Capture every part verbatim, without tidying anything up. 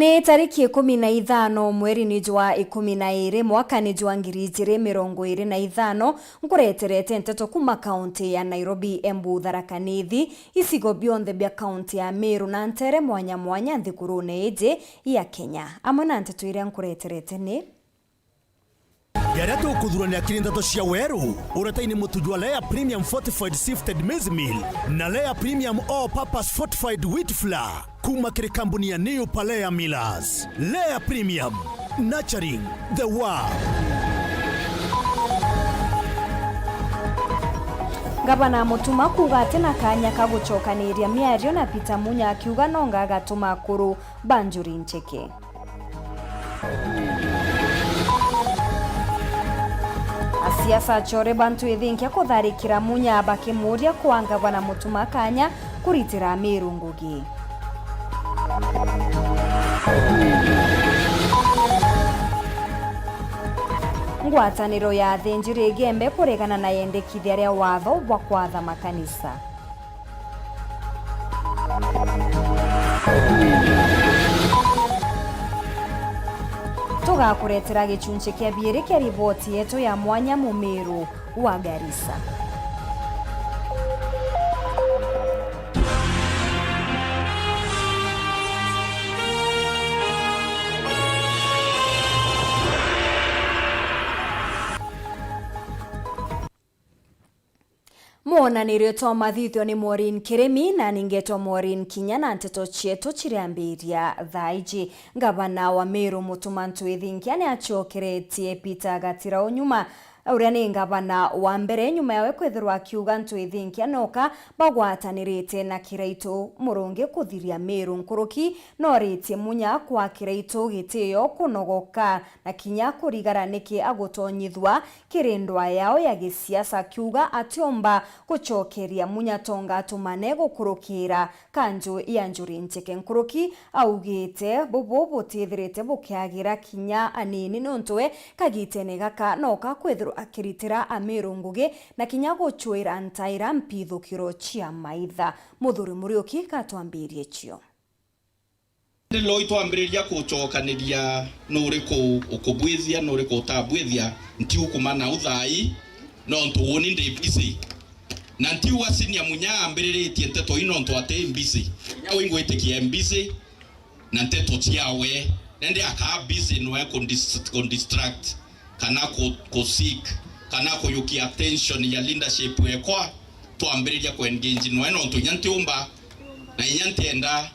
Ni tariki ikumi na ithano mweri ni jwa ikumi na iri mwaka ni jwa ngiri ijiri mirongo iri na ithano, nkureterete nteto kuma kaunti ya Nairobi, Embu, Tharaka Nithi, icigo bionthe bia kaunti ya Meru na ntere mwanya mwanya nthikurune iji ya Kenya. Amwe na nteto iria nkureterete ni: Jaria tukuthurania kiri nteto cia weru, uretaini mutu jwa Lea Premium Fortified Sifted Maize Meal na Lea Premium All Purpose Fortified Wheat Flour kuma kiri kambuni ya New Palea Millers. Lea Premium, nurturing the world. Ngavana Mutuma kuuga ati na kanya ka gucokaniria miario na Peter Munya, akiuga nonga agatuma akuru ba Njuri Ncheke. Asiasa acore bantu ithinkia kutharikira Munya bakimuuria kwa ngavana Mutuma kanya kuritira Amiru ngugi. Ngwataniro ya athinjiri Igembe kuregana na yendekithia ria watho bwa kwatha makanisa. Tugakuretera gicunci kia biiri kia riboti yetu ya mwanya Mumiru wa Garissa. Mwonanirio twa mathithio ni Maureen Kirimi, na ningetwa Maureen Kinya, na nteto cietu ciriambiria thaa iji. Ngavana wa Meru Mutuma Ntwithinkia ni acokeretie Peter Gatirau nyuma, uria ni ngavana wa mbere nyuma yawe kwithirwa akiuga Ntwithinkia noka bagwatanirite na Kiraitu Murungi kuthiria Meru nkuruki, noritie Munya kwa Kiraitu gitio kunogoka na kinya kurigara niki agutonyithua kiri ndwaa yao ya gisiasa, akiuga atiumba gucokeria Munya tonga atumane gukurukira kanju ya Njuri Ncheke nkuruki. Augite bubu butithirite bukiagira kinya anini, nontu we kagitene gaka noka kwithirwa akiritira Amiru ngugi na kinya gucwira ntaira mpithukiro cia maitha. Muthuri Muriuki katwambirie cio. Indi loi twambiriria kucokaniria nuriku ukubwithia, nuriku utabwithia, ntiukuma nau thaai, nontu uuni ndi busy. Na ntiuga senior Munya ambiriritie nteto ii nontu ati busy. Kinya wi ngwitikia e busy na nteto ciawe, nende akaa busy noe kundis-, kundistract kana ku, ku seek kana kuyukia attention ya leadership ekwa, twambiriria ku engage noe nontu inya ntiumba na inya ntienda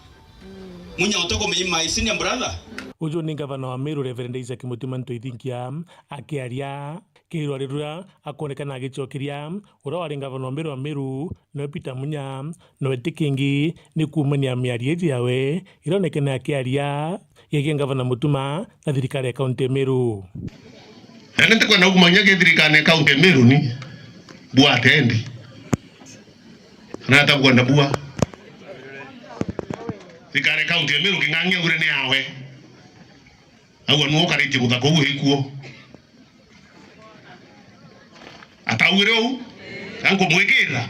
Munya uti kumenya my senior brother. Uju ni ngavana wa Meru, Reverend Isaac Mutuma Ntwithinkia, akiaria kirwari ruria akonekana agicokeria uria wari ngavana wa mbere wa Meru, niwe Peter Munya, noe ti kingi ni kuumania miario iji yawe iria onekene akiaria yegie ngavana Mutuma na thirikari ya kaunti ya Meru. Na ni ntikwenda kumanya ki thirikari ya kaunti ya Meru ni bua atendi. Na atakwenda bua. Thirikari ya kaunti ya Meru King'ang'i augire ni yawe. Aua nuo ukaritie muthaka uu ikuo. Ataugire uu? Na nkumwikira.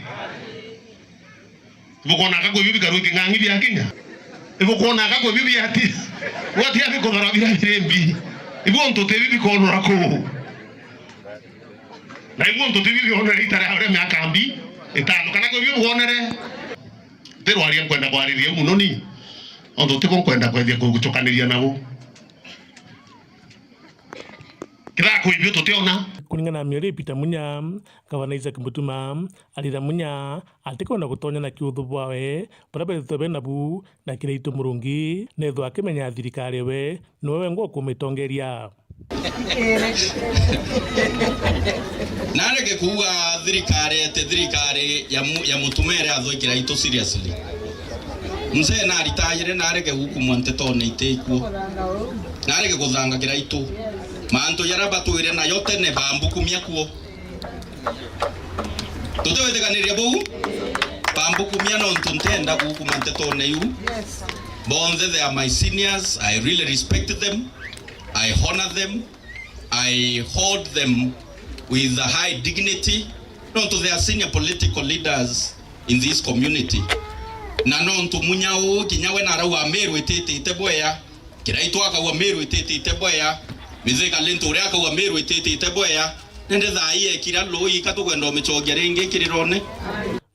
Ibukwona aka kwi bibi karui King'ang'i bia kinya? Ibukwona aka kwi bibi ati? Wati abi kuthara bira biri mbi. Ibu ntu ti bibi konora kuu. Na ibu ntu ti bibi onere ita ria uria miaka mbi itano. Kana kwi bibi wonere? Ti rwaria nkwenda kwariria uu muno ni. Ontu tiko nkwenda kwethia kugucukaniria nabo. Kithira kwi biu tutiona. Kuringana na miario ya Peter Munya, Gavana Isaac Mutuma arira Munya atikwenda gutonya na kiuthu bwawe buria bethitwe be nabu na Kiraitu Murungi, nethwa akimenya thirikari we niwe wengwa ukumitongeria. Nareke kuuga thirikari ete thirikari ya mu-, ya Mutuma ere athwa Kiraitu seriously. Mzee naritayire, nareke gukumwa ntetone ite ikuo. Nareke kuthanga Kiraitu. Mantu jaria batwire nayo tene bambukumia kuo. Tutiwitikaniria buu? Bambukumia nontu ntenda gukuma ntetone iu. Bonthe they are my seniors, I really respect them, I honor them, I hold them with a high dignity, nontu they are senior political leaders in this community. Na nontu Munya uu kinya we narauga Meru ititite bwea, Kiraitu akauga Meru ititite bwea, Mithika Linturi akauga Meru ititite bwea, nende thaa ii ekira lui, ka tukwenda umicokia ringi kirirone?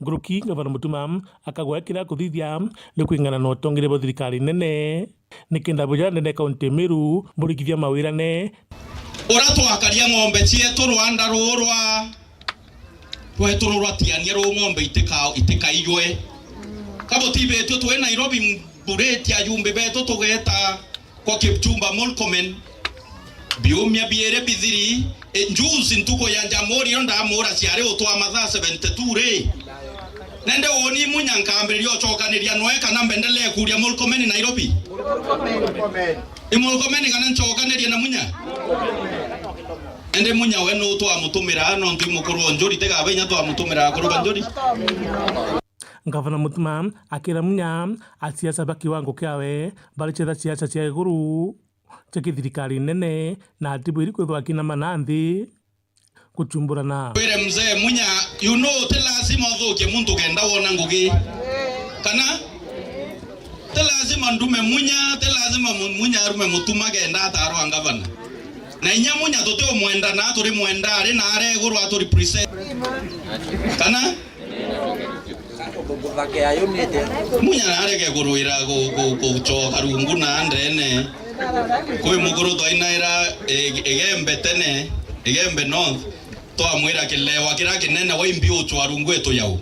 Nguruki Ngavana Mutuma akauga kira kuthithia ni kwing'ana na utongeria bwa thirikari nene, nikenda buja ndene kaunti ya Meru burikithia mawirane. Uria twakaria ng'ombe cietu rwanda ruu rwa rwetu ruratiania ruu ng'ombe itika-, itikaijwe. Ka butibitue twi Nairobi, mburiti ajumbe betu tugeta kwa Kipchumba Murkomen biumia biiri bithiri, e, juzi ntuku ya Jamhuri iyo ndamura ciari utwa mathaa seventy two ri. Nende woni Munya nkambiriria ucokaniria noe kana mbendelee kuria Murkomen Nairobi? I Murkomen kana ncokanirie na Munya? Indi Munya we nu twamutumira, nontu i mukuru o Njuri, tiga bainya twamutumira akuru ba Njuri. Ngavana Mutuma akira Munya asiasa ba kiwango kiawe baricetha siasa cia iguru cia kithirikari nene, na atibwiri kwithwa akinama na nthi guchumburana. Wire mzee Munya, you know, ti lazima uthukie muntu kenda wona ngugi. Kana? Ti lazima ndume Munya, ti lazima mu-, Munya arume Mutuma kenda atarwa ngavana. Na inya Munya tutiumwenda, na turi mwenda ari na aregurwa aturi present. Kana? Munya nareke kurwira gu-, gu-, gucoka rungu na ndene. Kwi mukuru twainaira i-, Igembe tene, Igembe North, twamwira kilewa kiria kinene waimbi ucwa rungu itu yau.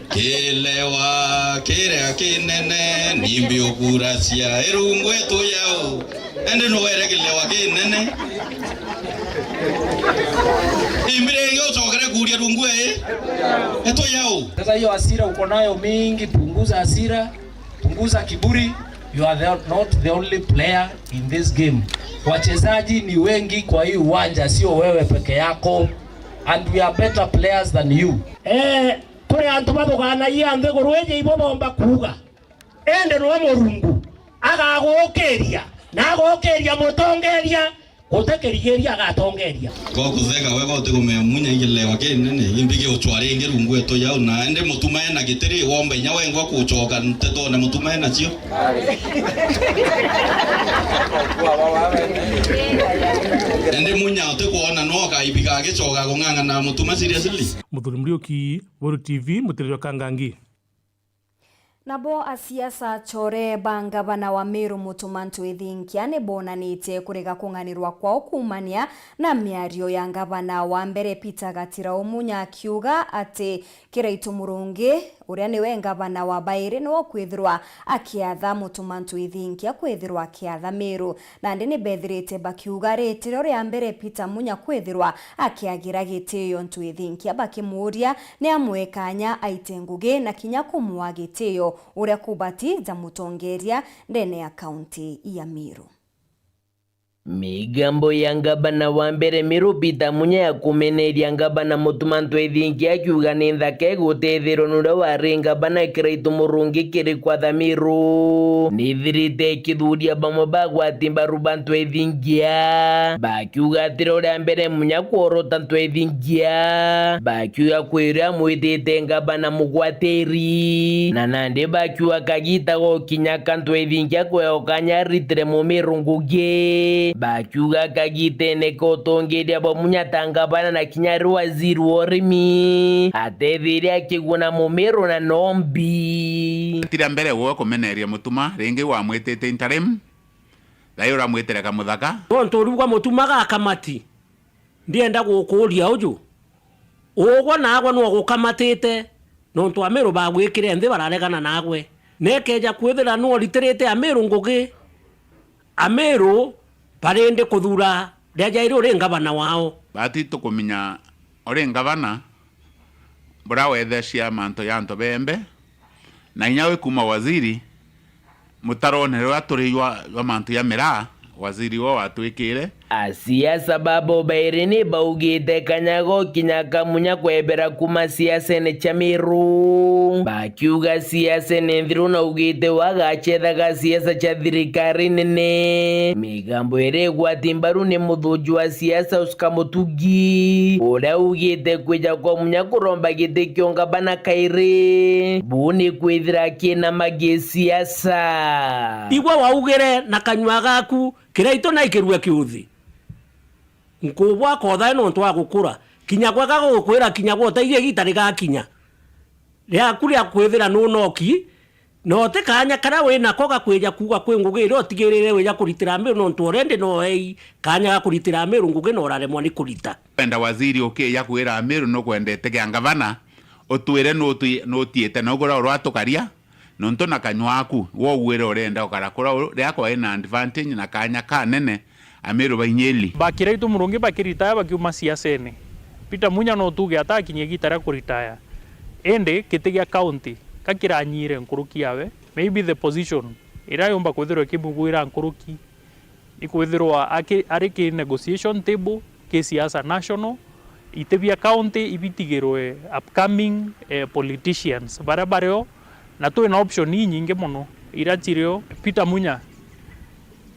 Kilewa kiria kinene, nimbi ukuracia irungu itu yau. Indi nuwere kilewa kinene. Imbi ringi ucokere kuria rungu ii itu yau. Sasa hiyo hasira uko nayo mingi, punguza hasira, punguza kiburi. You are the, not the only player in this game. Wachezaji ni wengi kwa hii uwanja, sio wewe peke yako. And we are better players than you. Eh, Kuri antu bathuganagia nthiguru iji ibo bomba kuuga, indi nwe Murungu agagukiria, na agukiria mutongeria, guti kirigiria agatongeria. Go kutheka we, go tikumea Munya igilewa kinene, imbi giucwa ringi rungu eto yau, na indi Mutuma ena giti ri, womba inya wengwa kucoka ntetone Mutuma enacio. Indi Munya utikwona no akaibiga agicoka kung'ang'ana na Mutuma seriously? Muthuri Muriuki, Weru T V, Mutiriri wa Kangangi. Nabo asiasa acore ba ngavana wa Meru Mutuma Ntwithinkia ni bonanitie kurega kung'anirwa kwao kuumania na miario ya ngavana wa mbere Peter Gatirau Munya akiuga ati Kiraitu Murungi, uria niwe ngavana wa bairi, niwe ukwithirwa akiatha Mutuma Ntwithinkia kwithirwa akiatha Meru. Nandi ni bethirite bakiuga ritirio ria mbere Peter Munya kwithirwa akiagira gitio Ntwithinkia, bakimuuria ni amwe kanya aite ngugi na kinya kumua gitio uria kubati ja mutongeria ndene ya kaunti ya Meru. Migambo ya ngavana wa mbere Meru Peter Munya ya kumeneria ngavana Mutuma Ntwithinkia akiuga ni nthaka igutethirwa nuria wari ngavana Kiraitu Murungi kiri kwatha Meru nithirite ikithuria bamwe bagwati mbaru ba Ntwithinkia, bakiuga atiri uria mbere Munya kworota Ntwithinkia, bakiuga kwiria amwitite ngavana mugwatiri, na nandi bakiuga kagita gokinya ka Ntwithinkia kweo kanya aritire Mumiru ngugi, bakiuga kagitene ka utongeria bwa Munya ta ngavana na kinya ari waziri wa urimi, atethire akiguna Mumiru na nombi. Tira mbere gwe kumeneria Mutuma, ringi wamwitite interim, thaai uramwitire Kamuthaka. Nontu uriuga Mutuma ga kamati, ndienda gukuuria uju, ugwe naagwe nwe ugukamatite, nontu Amiru bagwikire nthi bararegana naagwe. Nekeja kwithira nwe uritirite Amiru ngugi, Amiru barindi kuthuura riria jairi uri ngavana wao? Bati tukuminya uri ngavana, buria wethecia mantu ja antu bembe, na inya wi kuuma waziri, mutarone ruria turi jwa, jwa mantu ja miraa, waziri wo watwikire, Asiasa babo bairi ni baugite kanyago kinya kamunya kwebera kuma siasene cia Meru, bakiuga siasene nthiru na ugite wagacethaga siasa cia thirikari nene. Migambo iri igwati mbaru ni muthuji wa siasa Oscar Mutugi, uria ugite kwija kwa munya kuromba giti kio ngavana kairi, buu ni kwithira akina magi siasa. Igua waugire na kanyua gaku, Kiraitu na ikirua kiuthi. Nkubwa kothae nontu wa gukura. Kinya gweka gukwira kinya gwotaithia igita rigakinya. Riaku ria kwithira nunoki, na uti kanya karia wi nako ga kwija kuuga kwi ngugi iria utigirire wija kuritira Amiru, nontu already no ei kanya ga kuritira Amiru ngugi na uraremwa ni kurita. Wenda waziri ukija kwira Amiru nukwendete gia ngavana, utwire nuti-, nutiite na uguria uratukaria, nontu na kanyua aku, wouwire urenda ukara kuria u-, riria kwari na advantage na kanya kanene Amiru bainyeli. Bakiraitu Murungi bakiritaya bakiuma siasene. Peter Munya no tuge atakinyie igita ria kuritaya. Indi giti gia county, ka kiranyire nkuruki yawe, maybe the position iria yumba kwithirwa ikimugwira nkuruki, ikwithirwa aki-, ari ki negotiation table, ki siasa national, iti bia county ibitigirwe upcoming, eh, politicians baria bario, na twi na option inyingi mono iria cirio. Peter Munya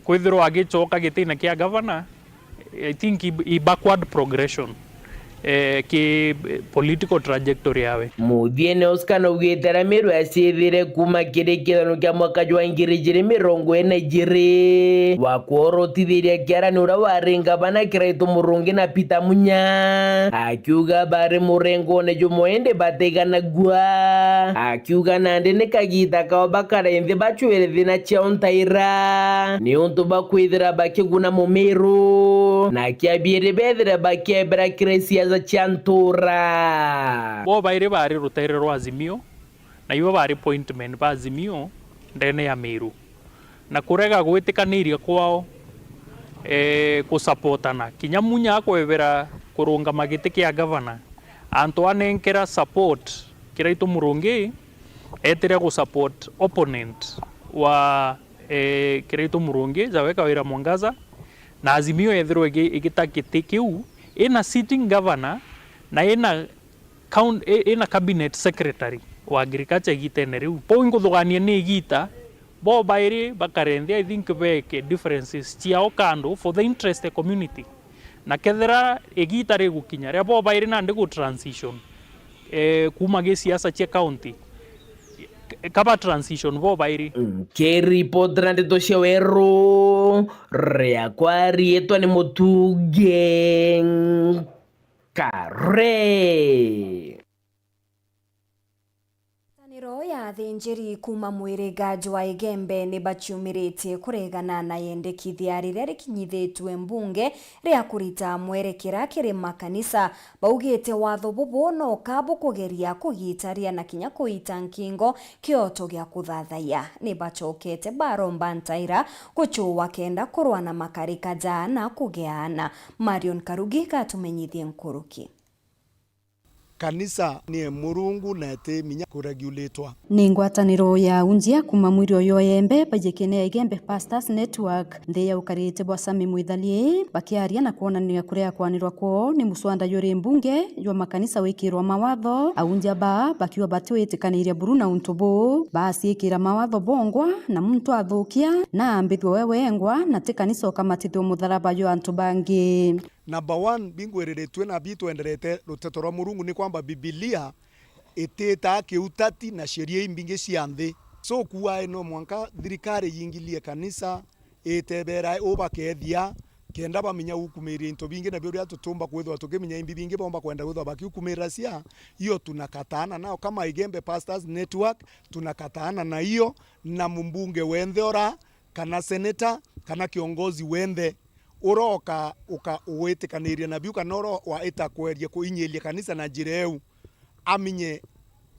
kwithirwa agicoka gitine kia governor, I think i, i backward progression, eh, ki political trajectory yawe. Muthiene Oscar naugite aria Meru yaciithire kuuma kiri kithurano kia mwaka jwa ngiri ijiri mirongo iri na ijiri, wa kworotithiria kiarani uria wari ngavana Kiraitu Murungi na Peter Munya, akiuga bari murengone jumwe indi batiganagua. Akiuga nandi ni kagita kao bakare nthi bacwire thina ciao ntaira, niuntu bakwithira bakiguna Mumiru, na kia biiri bethire bakiebera kiri siasa cia ntura. Bo bairi bari rutere rwa Azimio, na ibo bari point men ba Azimio ndene ya Miru. Na kurega gwitikaniria kwao, eh, kusapotana. Kinya Munya akwebera kurungama giti kia gavana, antu anenkera support Kiraitu Murungi, etire gusupport opponent wa, eh, Kiraitu Murungi, jawe Kawira Mwangaza, na Azimio yethirwe igi-, igita giti kiu ina sitting governor na ina coun-, i-, ina cabinet secretary wa agriculture igitene riu. Pou inkuthugania ni igita, bo bairi bakare nthi, I think, beeke differences ciao kando for the interest of community. Na kethira igita rigukinya ria bo bairi nandi gu transition, eh, kuuma gi siasa cia county, kaba transition bo bairi. Nkiripotera ndeto cia Weru, riakwa riitwa ni Mutugi Kare. Ngwataniro ya athinjiri kuuma mwiriga jwa Igembe ni baciumiritie kuregana na yendekithia riria rikinyithitue mbunge ria kurita mwerekera kiri makanisa. Baugite watho bubu no ka bukugeria kugitaria na kinya kuita nkingo kioto gia kuthathaiya. Ni bacokete baromba ntaira gucua kenda kurwa na makarika jaa na kugeana. Marion Karugi gatumenyithie nkuruki. Kanisa ni e Murungu na iti minya kuregulitwa. Ni ngwataniro ya aunjia kuuma mwiri uyu wa Igembe, bajikene ya Igembe Pastors Network, nthi ya ukarite bwa Sami Mwithalie, bakiaria na kwonania kuria kwanirwa kwoo ni muswanda juri mbunge jwa makanisa wikirwa mawatho, aunjia baa bakiuga batiwitikaniria buru na untu buu, baasiikira mawatho bongwa, na muntu athukia, na ambithwe we wengwa, na ti kanisa ukamatithwe mutharaba jwa antu bangi. Number one, bingwiriritue na bitwenderete ruteto rwa Murungu ni kwamba Bibilia ititaa kiutati na sheria imbingi cia nthi. So, kuae no mwanka thirikari yingilie kanisa, itebera u bakethia, kenda bamenya ukumiria into bingi, na biuria tutumba kwithwa tukimenya imbi bingi bomba kwenda kwithwa bakiukumirira cia, hiyo tunakataana nao. Kama Igembe Pastors Network, tunakataana na hiyo, na mumbunge wenthe ora, kana seneta, kana kiongozi wenthe uroka uka-, uwitikaniria na biu, kana uro waita kweria kuinyiria kanisa na njira iu, aminye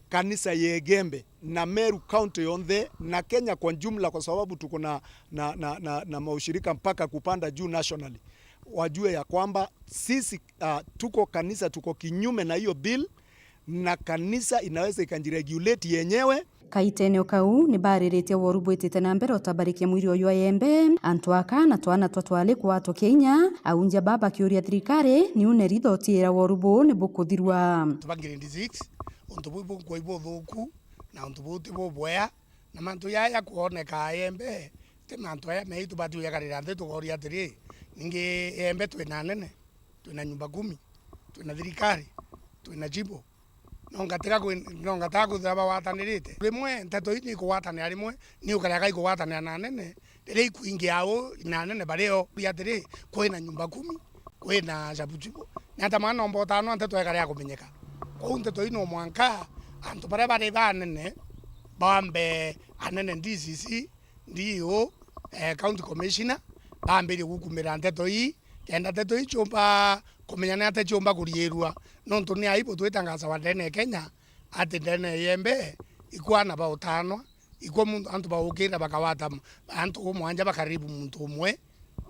kanisa ya Igembe na Meru County yonthe na Kenya kwa jumla, kwa sababu tuko na, na, na, na, na maushirika mpaka kupanda juu nationally, wajue ya kwamba sisi, ah, tuko kanisa, tuko kinyume na hiyo bill, na kanisa inaweza ikajiregulate yenyewe. Kaitene o kau, ni bariritie woru bwitite na mbere utabarikia mwiri uyu wa Yembe. Antu aka na twana twa twari kwatwa kinya, aunjia baba bakiuria thirikari niune ritho tiira woru buu ni bukuthirwa. Antu ba grade six, untu buu bukwai buthuku, na untu buu ti bubwea, na mantu jaya kwoneka Yembe, ti mantu aya mei tubati ujagarira nthi tukoria atiri, ningi Yembe twina anene, twina nyumba kumi, twina thirikari, twina chibo, no ngatiga kwi-, no ngatiga kwithira bagwatanirite. Rimwe nteto ii ni ikugwatanira, rimwe ni ukarega ikugwatanira na anene, riria ikwingia au na anene bario, uria atiri, kwina nyumba kumi, kwina chabuchibu, ni ata mwana nomba utanwa nteto ekare ya kumenyeka? Kwou nteto ii no mwanka antu baria bari banene, bambe anene D C C, D O, eh, County Commissioner, bambirie gukumira nteto ii, kenda nteto ii ciumba kumenya ni atia ciumba kuriirua, nontu ni aibu twitangasawa ndene ya Kenya ati ndene ya Yembe ikwana ba utanwa, ikwa muntu, antu baukira bakawata m-, antu umwanja bakaribu muntu umwe,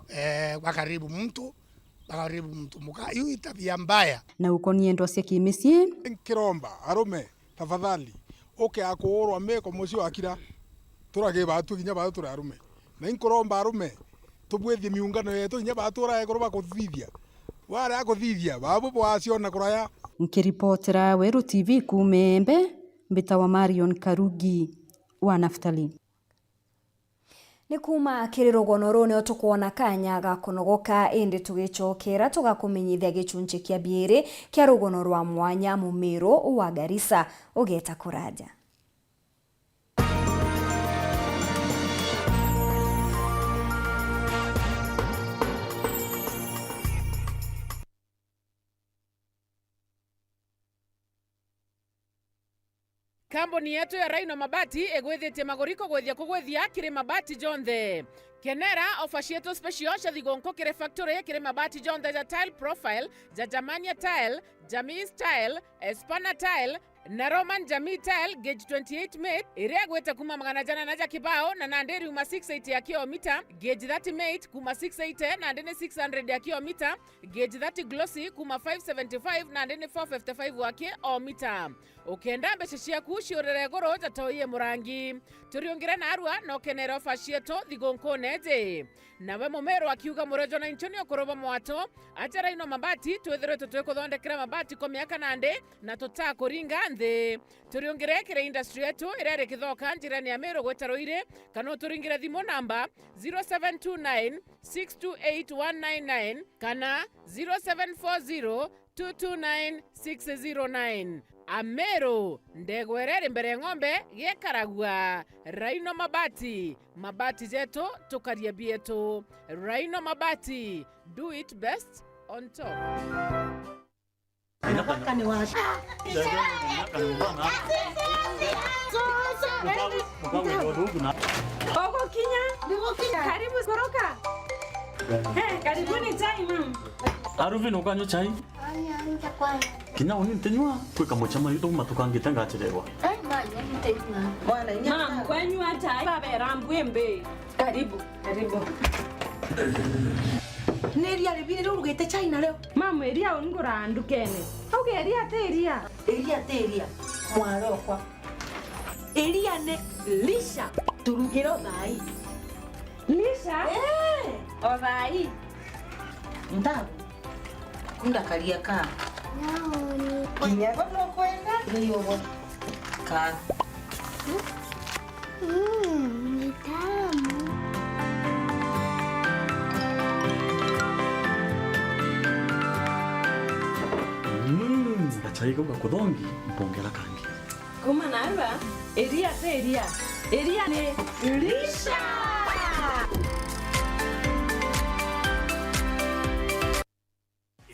eh, bakaribu muntu, bakaribu muntu muka. Iu i tabia mbaya. Na ukonie ndwa cia kimicii. Nkiromba arume, tafadhali, uke akuurwa miko mucii wakira. Turage batu kinya batu turi arume. Na inkuromba arume, tubwithie miungano yetu kinya batu ura ekuru bakuthithia. Ware akuthithia, babu bwaciona kuraya. Nkiripotera Weru T V kuuma Embe, mbitawa Marion Karugi wa Naftali. Ni kuuma kiri rugono ruu nio tukwona kanya ga kunogoka, indi tugicokera tugakumenyithia gicunci kia biiri kia rugono rwa mwanya Mumiru wa Garissa. Ugeta kuraja. Kambuni yetu ya Rhino Mabati igwithitie maguri kugwithia kugwithia kiri mabati jonthe. Kenera ofa cietu special cia thigunku kiri factory kiri mabati jonthe ja tile profile, ja Germania tile, Jamis tile, Espana tile, na Roman Jamii tile gauge twenty-eight mate, iria igwite kuuma magana jana na ja kibao na nandi iriuma six eighty ya kilomita, gauge thirty mate kuuma six eighty nandi ni six hundred ya kilomita, gauge thirty glossy kuuma five seventy-five nandi ni four fifty-five wa kilomita. Ukenda mbeca ciaku ciurire iguru, jata uye murangi. Turiungire narua na ukenere ofa cietu thigunkune iji. Nawe Mumiru akiuga, murejwa na inchu ni ukuru bwa mwato, aja Rhino Mabati, twithiritwe twikuthondekera mabati kwa miaka nandi, na tutakuringa nthi. Turiungire kiri industry yetu iria iri Kithoka, njirani ya Miru gwita Ruiri, kana uturingire thimu namba zero seven two nine, six two eight, one nine nine kana zero seven four zero, two two nine, six zero nine. Ameru, ndegwa iria iri mbere ya ng'ombe gekaragua. Rhino Mabati, mabati jetu, tukaria bietu. Rhino Mabati, do it best on top. Mwaka ni wa Ugukinya. Karibu kuroka. Eh, karibuni chai, ma'am. Aruvin, ukanywa chai? Kinya uni ntinywa, kwi kamucemanio tuuma tukangite ngachererwa. Ma'am, kwenywa chai, babera mbwimbi. Karibu, karibu. Ni iria ribi riria urugite chai nario? Ma'am, iria ungura ndukene. Auga iria ti iria. Iria ti iria, mwarokwa. Iria ni lisha. Turugire uthai. Lisha? Eh. Uthai. Ntabu. Kunda karia ka. Kinya bo nukwenda? Ni ugo. Ka. Mm, ni tamu. Mm, gachai kau gakuthongi, mpongera kangi. Kuma narua, iria ti iria. Iria ni lisha.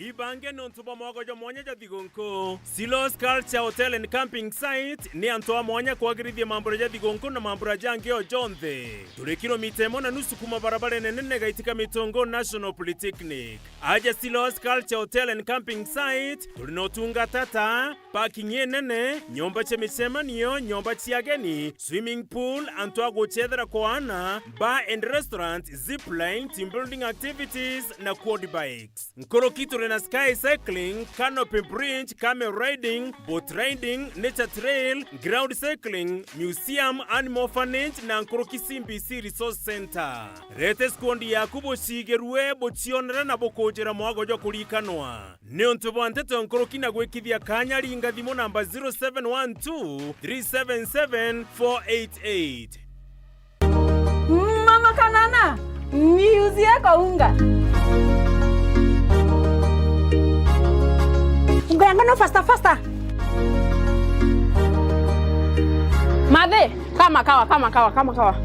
Ibange nontu bwa mwago jwa mwanya jwa thigunku. Silos Culture Hotel and Camping Site ni antu a mwanya kwagirithia mambura ja thigunku na mambura jangi o jonthe. Turi kilomita imwe na nusu kuma barabara nene gaitika Mitungu National Polytechnic. Aja Silos Culture Hotel and Camping Site, turi na utungata ta parking inene, nyomba cia micemanio, nyomba cia ageni, swimming pool, antu a gucethera kwa ana, bar and restaurant, zip line, team building activities na quad bikes. Nkuruki turi na Cycling, canopy bridge, camel riding, boat riding, nature trail, ground cycling, museum, animal orphanage na nkuruki C B C Resource Centre. Rete sikondi yaku buciigirue, bucionere na bukujira mwago jwa kurikanwa. Niuntu bwa nteto nkuruki na gwikithia kanya, ringa thimu namba zero seven one two, three seven seven, four eight eight. Mama Kanana, niuzie kaunga. Unga ya ngano faster, faster. Mathe, kama kawa, kama kawa, kama kawa.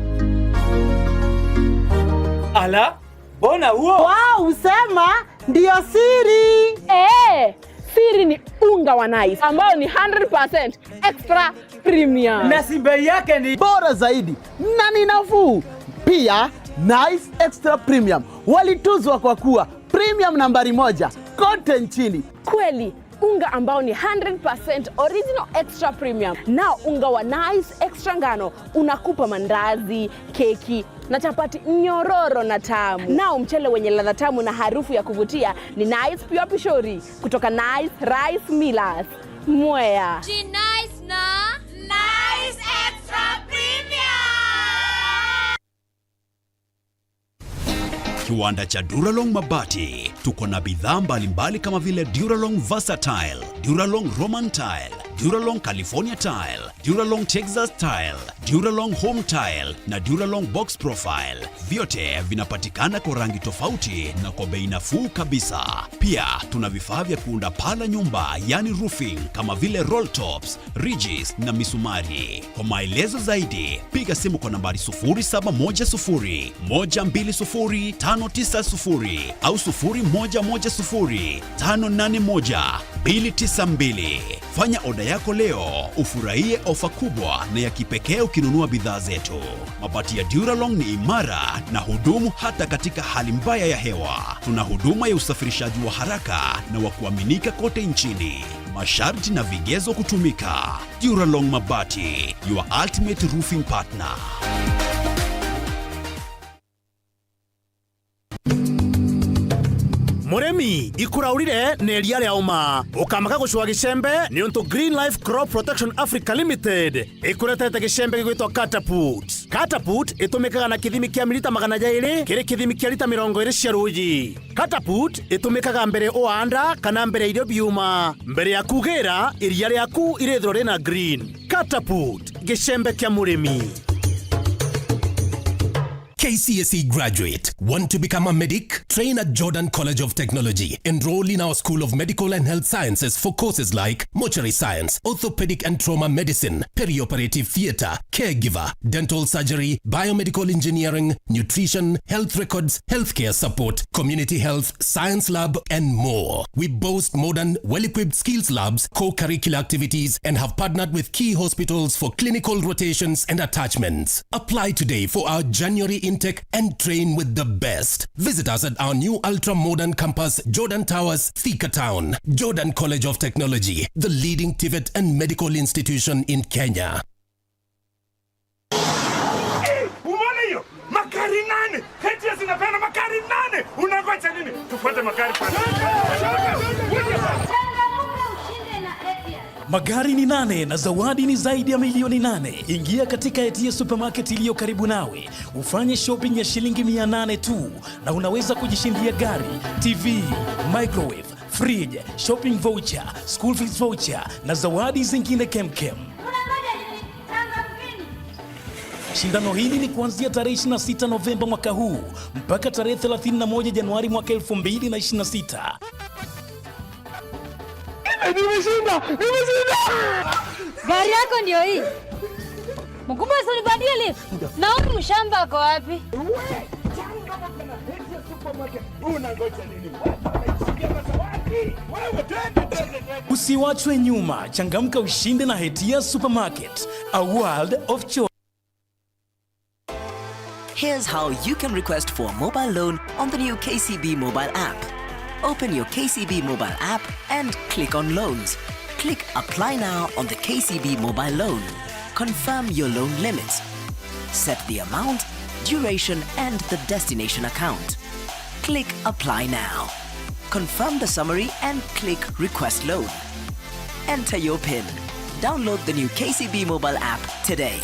Ala, mbona huo? Wow, usema ndio siri. Eh, siri ni unga wa Nice ambao ni hundred percent extra premium. Na si bei yake ni bora zaidi na ni nafuu. Pia, Nice Extra Premium walituzwa kwa kuwa premium nambari moja kote nchini. Kweli, unga ambao ni hundred percent original extra premium. Nao unga wa Nice Extra ngano unakupa mandazi, keki na chapati nyororo na tamu. Nao mchele wenye ladha tamu na harufu ya kuvutia ni Nice Pure Pishori kutoka Nice Rice Millers, Mwea. Ji Nice na Nice Extra Premium. Kiwanda cha Duralong Mabati. Tuko na bidhaa mbalimbali kama vile Duralong Versatile, Duralong Roman Tile, Duralong California Tile, Duralong Texas Tile, Duralong Home Tile na Duralong Box Profile. Vyote vinapatikana kwa rangi tofauti na kwa bei nafuu kabisa. Pia tuna vifaa vya kuunda paa la nyumba, yani roofing, kama vile roll tops, ridges na misumari. Kwa maelezo zaidi, piga simu kwa nambari sufuri saba moja sufuri, moja mbili sufuri, tano tisa sufuri au sufuri moja moja sufuri, tano nane moja, mbili tisa mbili. Fanya oda yako leo, ufurahie ofa kubwa na ya kipekee ukinunua bidhaa zetu. Mabati ya Duralong ni imara na hudumu hata katika hali mbaya ya hewa. Tuna huduma ya usafirishaji wa haraka na wa kuaminika kote nchini. Masharti na vigezo kutumika. Duralong Mabati, your ultimate roofing partner. Murimi, ikuraurire na iria ria uma. Ukamaka gucua gicembe, niuntu Green Life Crop Protection Africa Limited ikuretete gicembe gigwitwa Catapult. Catapult itumikaga na kithimi kia milita magana jairi kiri kithimi kia lita mirongo iri cia ruuji. Catapult itumikaga mbere uaanda kana mbere irio biuma. Mbere ya kugira, iria riaku irithirwa rina green. Catapult, gicembe kia murimi. K C S E graduate. Want to become a medic? Train at Jordan College of Technology. Enroll in our School of Medical and Health Sciences for courses like mortuary science, orthopedic and trauma medicine, perioperative theatre, caregiver, dental surgery, biomedical engineering, nutrition, health records, healthcare support, community health, science lab, and more. We boast modern, well-equipped skills labs, co-curricular activities, and have partnered with key hospitals for clinical rotations and attachments. Apply today for our January intake and train with the best. Visit us at our new ultra-modern campus, Jordan Towers, Thika Town. Jordan College of Technology, the leading TVET and medical institution in Kenya. Eh, umeona hiyo? Magari nane! H S inapeana magari nane! Unangoja nini? Tufuate magari pale. Magari ni nane na zawadi ni zaidi ya milioni nane. Ingia katika Etia Supermarket iliyo karibu nawe, ufanye shopping ya shilingi mia nane tu, na unaweza kujishindia gari, T V, microwave, fridge, shopping voucher, school fees voucher na zawadi zingine kemkem. Shindano hili ni kuanzia tarehe ishirini na sita Novemba mwaka huu mpaka tarehe thelathini na moja Januari mwaka elfu mbili na ishirini na sita. Nimeshinda! Nimeshinda! Gari yako ndio hii. Mkubwa, si unipatie lift? Na huyu mshamba ako wapi? Usiwachwe nyuma, changamka ushinde na Hetia Supermarket, a world of choice. Here's how you can request for a mobile loan on the new K C B mobile app. Open your K C B mobile app and click on Loans. Click Apply Now on the K C B mobile loan. Confirm your loan limits. Set the amount, duration, and the destination account. Click Apply Now. Confirm the summary and click Request Loan. Enter your pin. Download the new K C B mobile app today.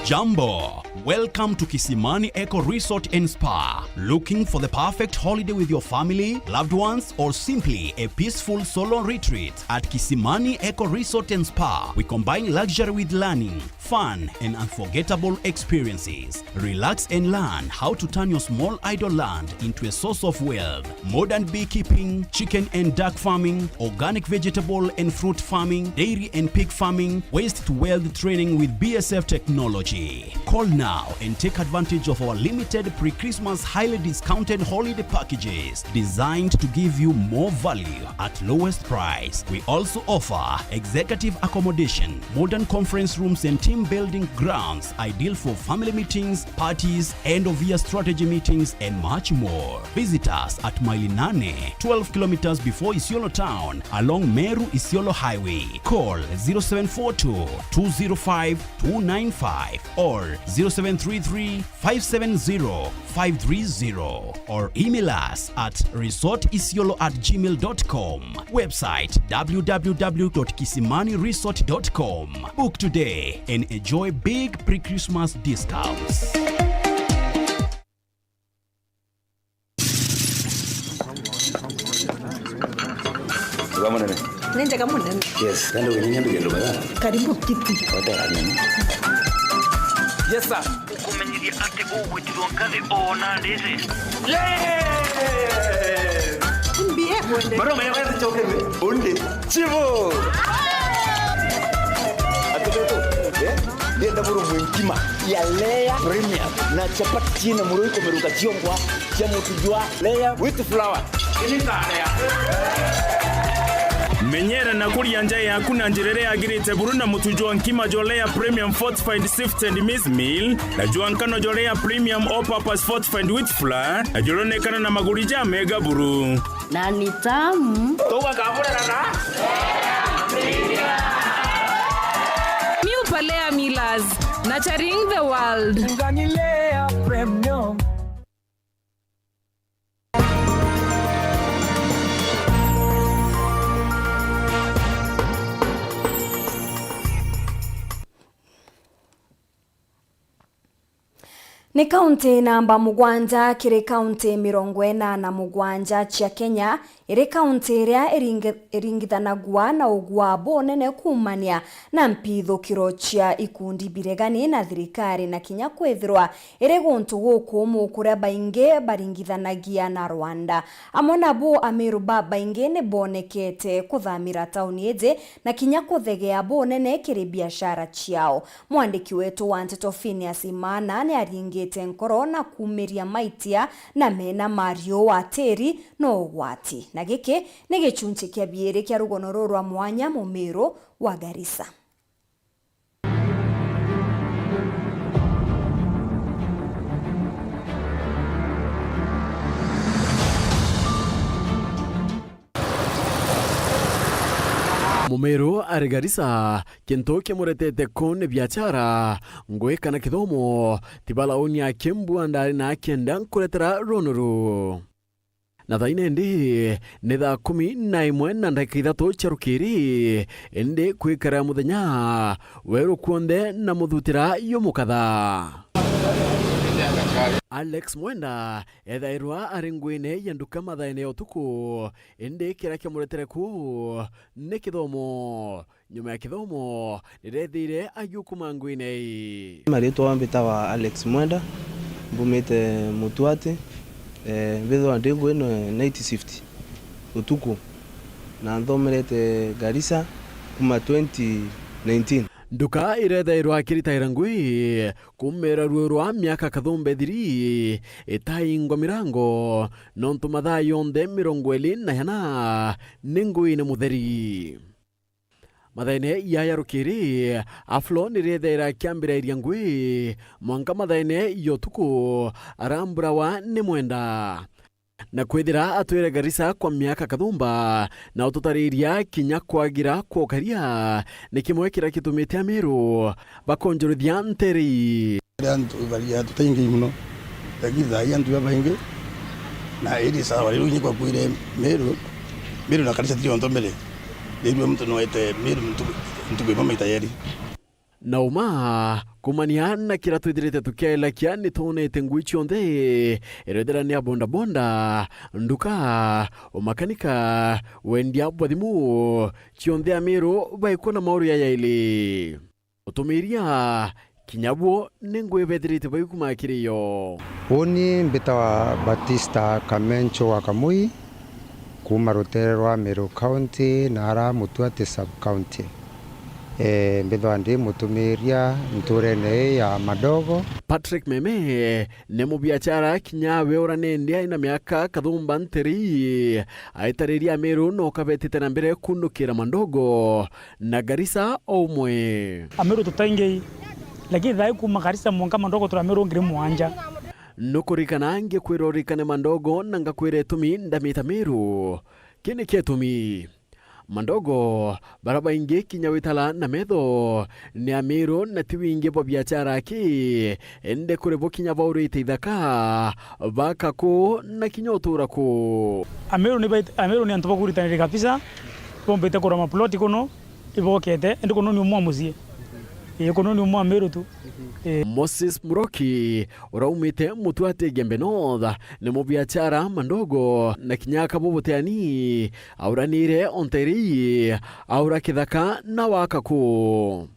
Jambo. Welcome to Kisimani Eco Resort and Spa. Looking for the perfect holiday with your family, loved ones, or simply a peaceful solo retreat? At Kisimani Eco Resort and Spa, we combine luxury with learning, fun, and unforgettable experiences. Relax and learn how to turn your small idle land into a source of wealth. Modern beekeeping, chicken and duck farming, organic vegetable and fruit farming, dairy and pig farming, waste to wealth training with B S F technology. Call now and take advantage of our limited pre-Christmas highly discounted holiday packages designed to give you more value at lowest price. We also offer executive accommodation, modern conference rooms and team building grounds ideal for family meetings, parties, end of year strategy meetings, and much more. Visit us at Maili Nane, twelve kilometers before Isiolo town, along Meru Isiolo Highway. Call zero seven four two, two zero five, two nine five or zero seven three three, five seven zero, five three zero, or email us at resort isiolo at gmail dot com. Website, w w w dot kisimani resort dot com. Book today and enjoy big pre-Christmas discounts. Wega munene. Ni njega munene. Yes, nandi uginyia mbigendo mega. Karibu kiti. Wata nini? Yes, sir. Ukumenyithia ati ugwitirwo nkathi ona ndisi. Yes! Mbie kwende. Bado umeelewa choke? Undi. Chivo. Atubeto. Eh? Ndienda buru mwinkima ya layer premium na chapati china muro ikomeruka chiongwa. Cia mutu jwa layer with flour. Menyera na kuria nja yaku na njira iria yagirite buru na mutu jwa nkima jwa layer premium fortified sifted maize meal na jwa nkano jwa layer premium all purpose fortified wheat flour na juronekana na maguri ja mega buru. Na ni tamu. Tugakabura na na. New Palea Millers, nurturing the world. Ngani layer premium. Ni kaunti namba mugwanja kiri kaunti mirongo ina na mugwanja cia Kenya, iri kaunti iria iringi-, iringithanagua na ugwaa bunene kuumania na mpithukiro cia ikundi biregani na thirikari, na kinya kwithirwa iri guntu gukumu kuria baingi baringithanagia na Rwanda. Amwe nabu Amiru babaingi ni bonekete kuthamira tauni iji na kinya kuthegea bunene kiri biashara ciao. Mwandiki wetu wa nteto Phineas Imana ni aringite nkoro na kuumiria maitia na mena mariu wa tiri na ugwati. Na giki ni gichunchi kia biiri kia rugono ruru rwa mwanya Mumiru wa Garissa. Mumiru ari Garissa, kintu kimuretete ku ni biachara, ngui kana kithomo. Tibalauni akimbu andari na akienda nkuretera runu ru. Na thaine ndi ni thaa kumi na imwe na ndagika ithatu cia rukiri, indi kwikara muthenya weru kwonthe na muthutira yumukatha. Alex Mwenda ethairwa ari nguine ya nduka mathaene ya utuku, indi kiria kiamuretere kuu ni kithomo. Nyuma ya kithomo, nirethire agiukuma nguine ii. Maritwa mbitawa Alex Mwenda, mbumite Mutuati, eh, mbithwa ndi ngui ino night shift utuku, na nthomerete Garissa kuma twenty nineteen. Nduka irethairwa akiritaira ngui kumera ruo rwa miaka kathumba ithiri itaingwa mirango, nontu mathaa yonthe mirongo iri na yana ni nguine mutheri. Mathaene yaya rukiri, Aflo niriethaira akiambirairia ngui mwanka mathaene ya utuku aramburawa ni Mwenda. Na kwithira atwire Garissa kwa miaka kathumba, na ututariria kinya kwagira kwa ukaria, ni kimwe kiria gitumite Amiru bakonjorithia nteri. Antu baria tutaingi muno. Lakini thaa ii antu babaingi, na iri sawa, riu inya kwakwire Meru, Meru na Garissa tiri onthe mbere. Riu muntu noete Meru ntu-, ntuku imwe maita yeri. Na uma, kumania na kira twithirite tukielakia, ni twonete ngui cionthe, irethera ni a bodaboda, nduka, umakanika, wendia bwa thimu, cionthe Amiru baikwo na mauru ya yaili. Utumiria, kinya buo ni ngui bethirite baikuma kiri yo. Uuni mbitawa Batista Kamencho wa Kamui, kuuma rutere rwa Meru County na ara Mutuati Sub County. Ee, mbithwa ndi mutumiria nturene ii ya Madogo. Patrick Meme ni mubiachara kinya we uranendia ina miaka kathumba nteri, aitariria Meru no kabetite na mbere kunukira Madogo na Garissa o umwe. Amiru tutaingi, lakini thaa ii kuuma Garissa mwanka Madogo turi Amiru ngiri mugwanja. Nukurikana ngikwira urikane Madogo na ngakwira itumi ndamita Meru. Kii ni kietumi. Madogo, bara baingi kinya witala na metho, ni Amiru na ti wingi bwa biachara aki, indi kuri bo kinya baurite ithaka, baka ku na kinya utura ku. Amiru ni bait-, Amiru ni antu bakuritaniria kabisa, bombite kura maploti kuno, ibokete, indi kuno ni umwe wa mucii. Ii, kuno ni umwe wa Amiru tu. Ii. Moses Muroki, uraumite Mutuati Igembe North, ni mubiachara Madogo, na kinya akabu buteani, auranire onthe iri, aura kithaka na waka ku.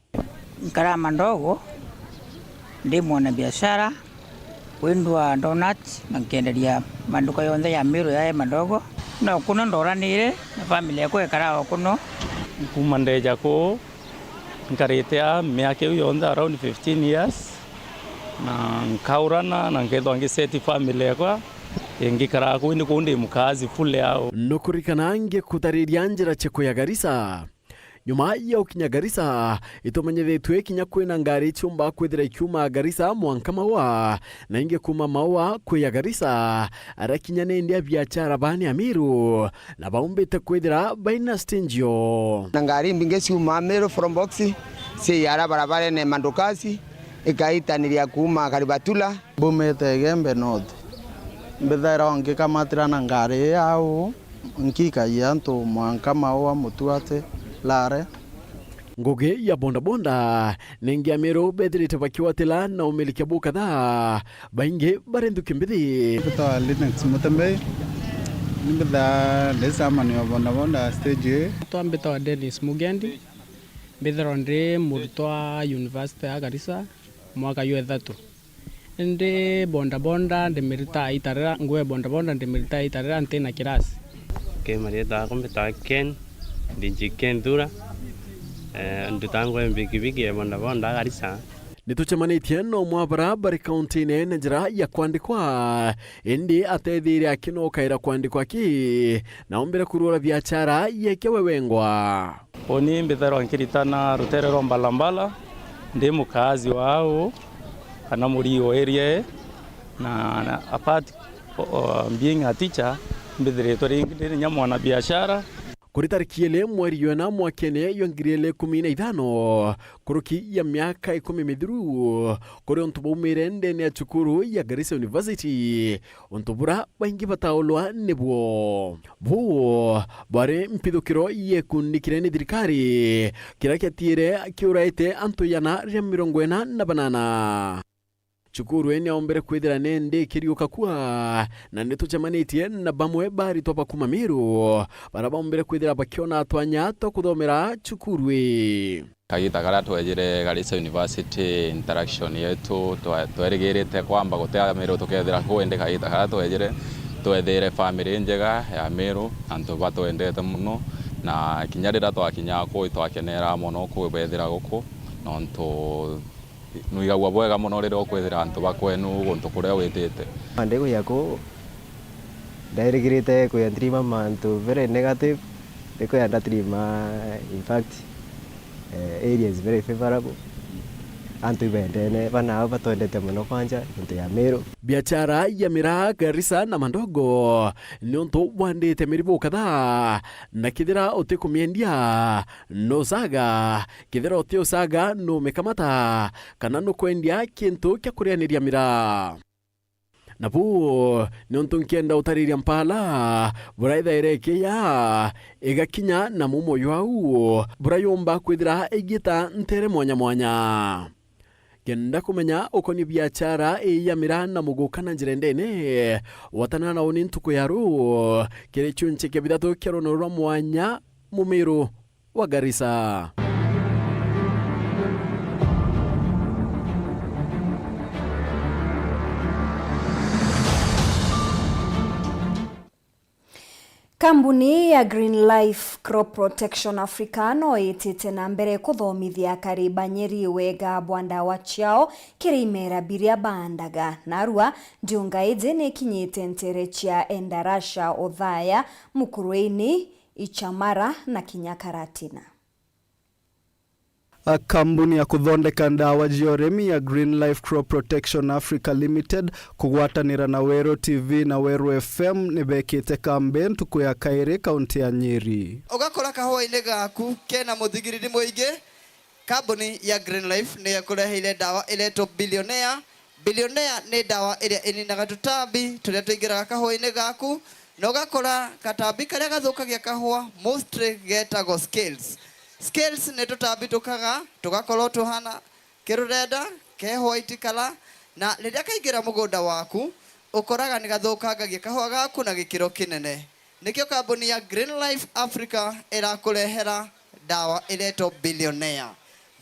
Nkara Madogo, ndi mwana biashara, wendua donut, na nkenderia manduka yonthe ya Meru yae Madogo. No kuno ndoranire, na family yakwa ikara o kuno. Kuuma ndeja kuu, nkarite aa miaka iu yonthe, around fifteen years, na nkaurana, na nkethwa ngiseti family yakwa, ingikara kuu, indi kuu ndi mukaazi fully au. Nukurikana ngikutariria njira ciku ya Garissa? Nyuma ya gukinya Garissa, itumenyithitue kinya kwina ngari ciumba kwithira ikiuma Garissa mwanka Maua, na ingi kuuma Maua kuya Garissa, ara kinya ni ndi a biachara bani Amiru, na baumbite kwithira baina stage yo. Na ngari imbingi ciuma Meru from Box, ciiara barabarene Mandukasi, ikaitaniria kuuma Karibatula. Mbumite Igembe North, mbithairwa ngikamatira na ngari ii au, nkikagia antu mwanka Maua, Mutuati, Lare. Ngugi ya bodaboda, ningi Amiru bethirite bakiwatila na umiliki bukatha, baingi bari nthuki mbithi. Mbitwa Linux Mutembei, ni mbithaa ndi chairman wa bodaboda stage ii. Twambitwa Dennis Mugendi, mbithirwa ndi murutwa university ya Garissa, mwaka jwa ithatu. Indi bodaboda ndimiritaa itarira, ngugi ya bodaboda ndimiritaa itarira ntina kirasi. Ki marieta jakwa mbitaga Ken, ndi J K Nthura, eh, ndutaa ngugi ya mbikibiki ya bodaboda Garissa. Nitucemanitie na umwe wa bara bari kaunti-ini na njira ya kwandikwa, indi atethiire akinokaira kwandikwa ki, na ombire kurura biachara yeke we wengwa. Uni mbithairwa nkiritana rutere rwa Mbalambala, ndi mukaazi wa au, kana murii wa area ii, na, na apart o, o, being a teacher, mbithiritwe ringi ndi nya mwana biashara. Kuri tariki ili mweri jwa ina mwakene jwa ngiri ili ikumi na ithano, kuruki ya miaka ikumi mithiru, kuri untu baumire ndene ya cukuru ya Garissa University, untu bura baingi bataulwa nibuo. Buu bwari mpithukiro yekundi kiria ni thirikari, kiria kiatiire kiuraite antu igana ria mirongo ina na banana. Cukuru ii niaombere kwithira nindi ikiriuka kua, na nitucemanitie na bamwe ba aritwa ba kuuma Meru, baria baombere kwithira bakiona twanya twa kuthomera cukuru ii. Kagita karia twejire Garissa University, interaction yetu, twa-, twerigirite kwamba guti Amiru tukethira ku, indi kagita karia twejire, twethiire family injega ya Amiru, antu batwendete mono, na kinya riria twakinyaga ku, itwakenera mono kubethira guku, nontu nwigagua bwega mono riria ukwithira antu ba kwenu guntu kuria witite. Ndikuya ku, ndairigirite kuya ndirima mantu very negative, ndikuya ndatirima, in fact, eh, area is very favorable. Antu ibendene, bana aba batwendete mono kwanja, into ya Meru. Biachara ya miraa Garissa na Madogo, niuntu bwandite miribu kadhaa, na kithira utikumiendia, nusaga, kethira uti usaga, numikamata, kana nukwendia kintu kia kurianiria miraa. Nabu niuntu nkienda utariria mpala buraithaira ikiya igakinya na mumo jwau burayumba kwithira igita ntere mwanya mwanya. Kenda kumenya ukoni biachara ii ya miraa na muguka na njira ndene, watana na uni ntuku ya ruu kiri chunche kia bithatu kia rwano rwa mwanya Mumiru wa Garissa. Kambuni ya Green Life Crop Protection Africa no itite na mbere kuthomithia akari ba Nyeri wega bwa ndawa ciao kiri imera biria baandaga. Narua, ndiunga iji ni ikinyite ntere cia Endarasha, Othaya, Mukuruini, Ichamara na kinya Karatina. A kambuni ya kuthondeka ndawa cia urimi ya Green Life Crop Protection Africa Limited kugwatanira na Weru T V na Weru F M ni bekite kambi ntuku ya kairi kaunti ya Nyeri. Ugakora kahua-ini gaku kena muthigiriri mwingi, kambuni ya Green Life ni yakureheire ndawa iretwo Billionaire. Billionaire ni ndawa iria ininaga tutambi turia tuingiraga kahua-ini gaku, na ugakora gatambi karia gathukagia kahua mostly getagwo scales. Scales ni tutambi tukaga, tugakorwo tuhana kirurenda, ke white color, na riria kaingira mugunda waku, ukoraga ni gathukangagia kahua gaku na gikiro kinene. Nikio kambuni ya Green Life Africa irakurehera ndawa iretwo Billionaire.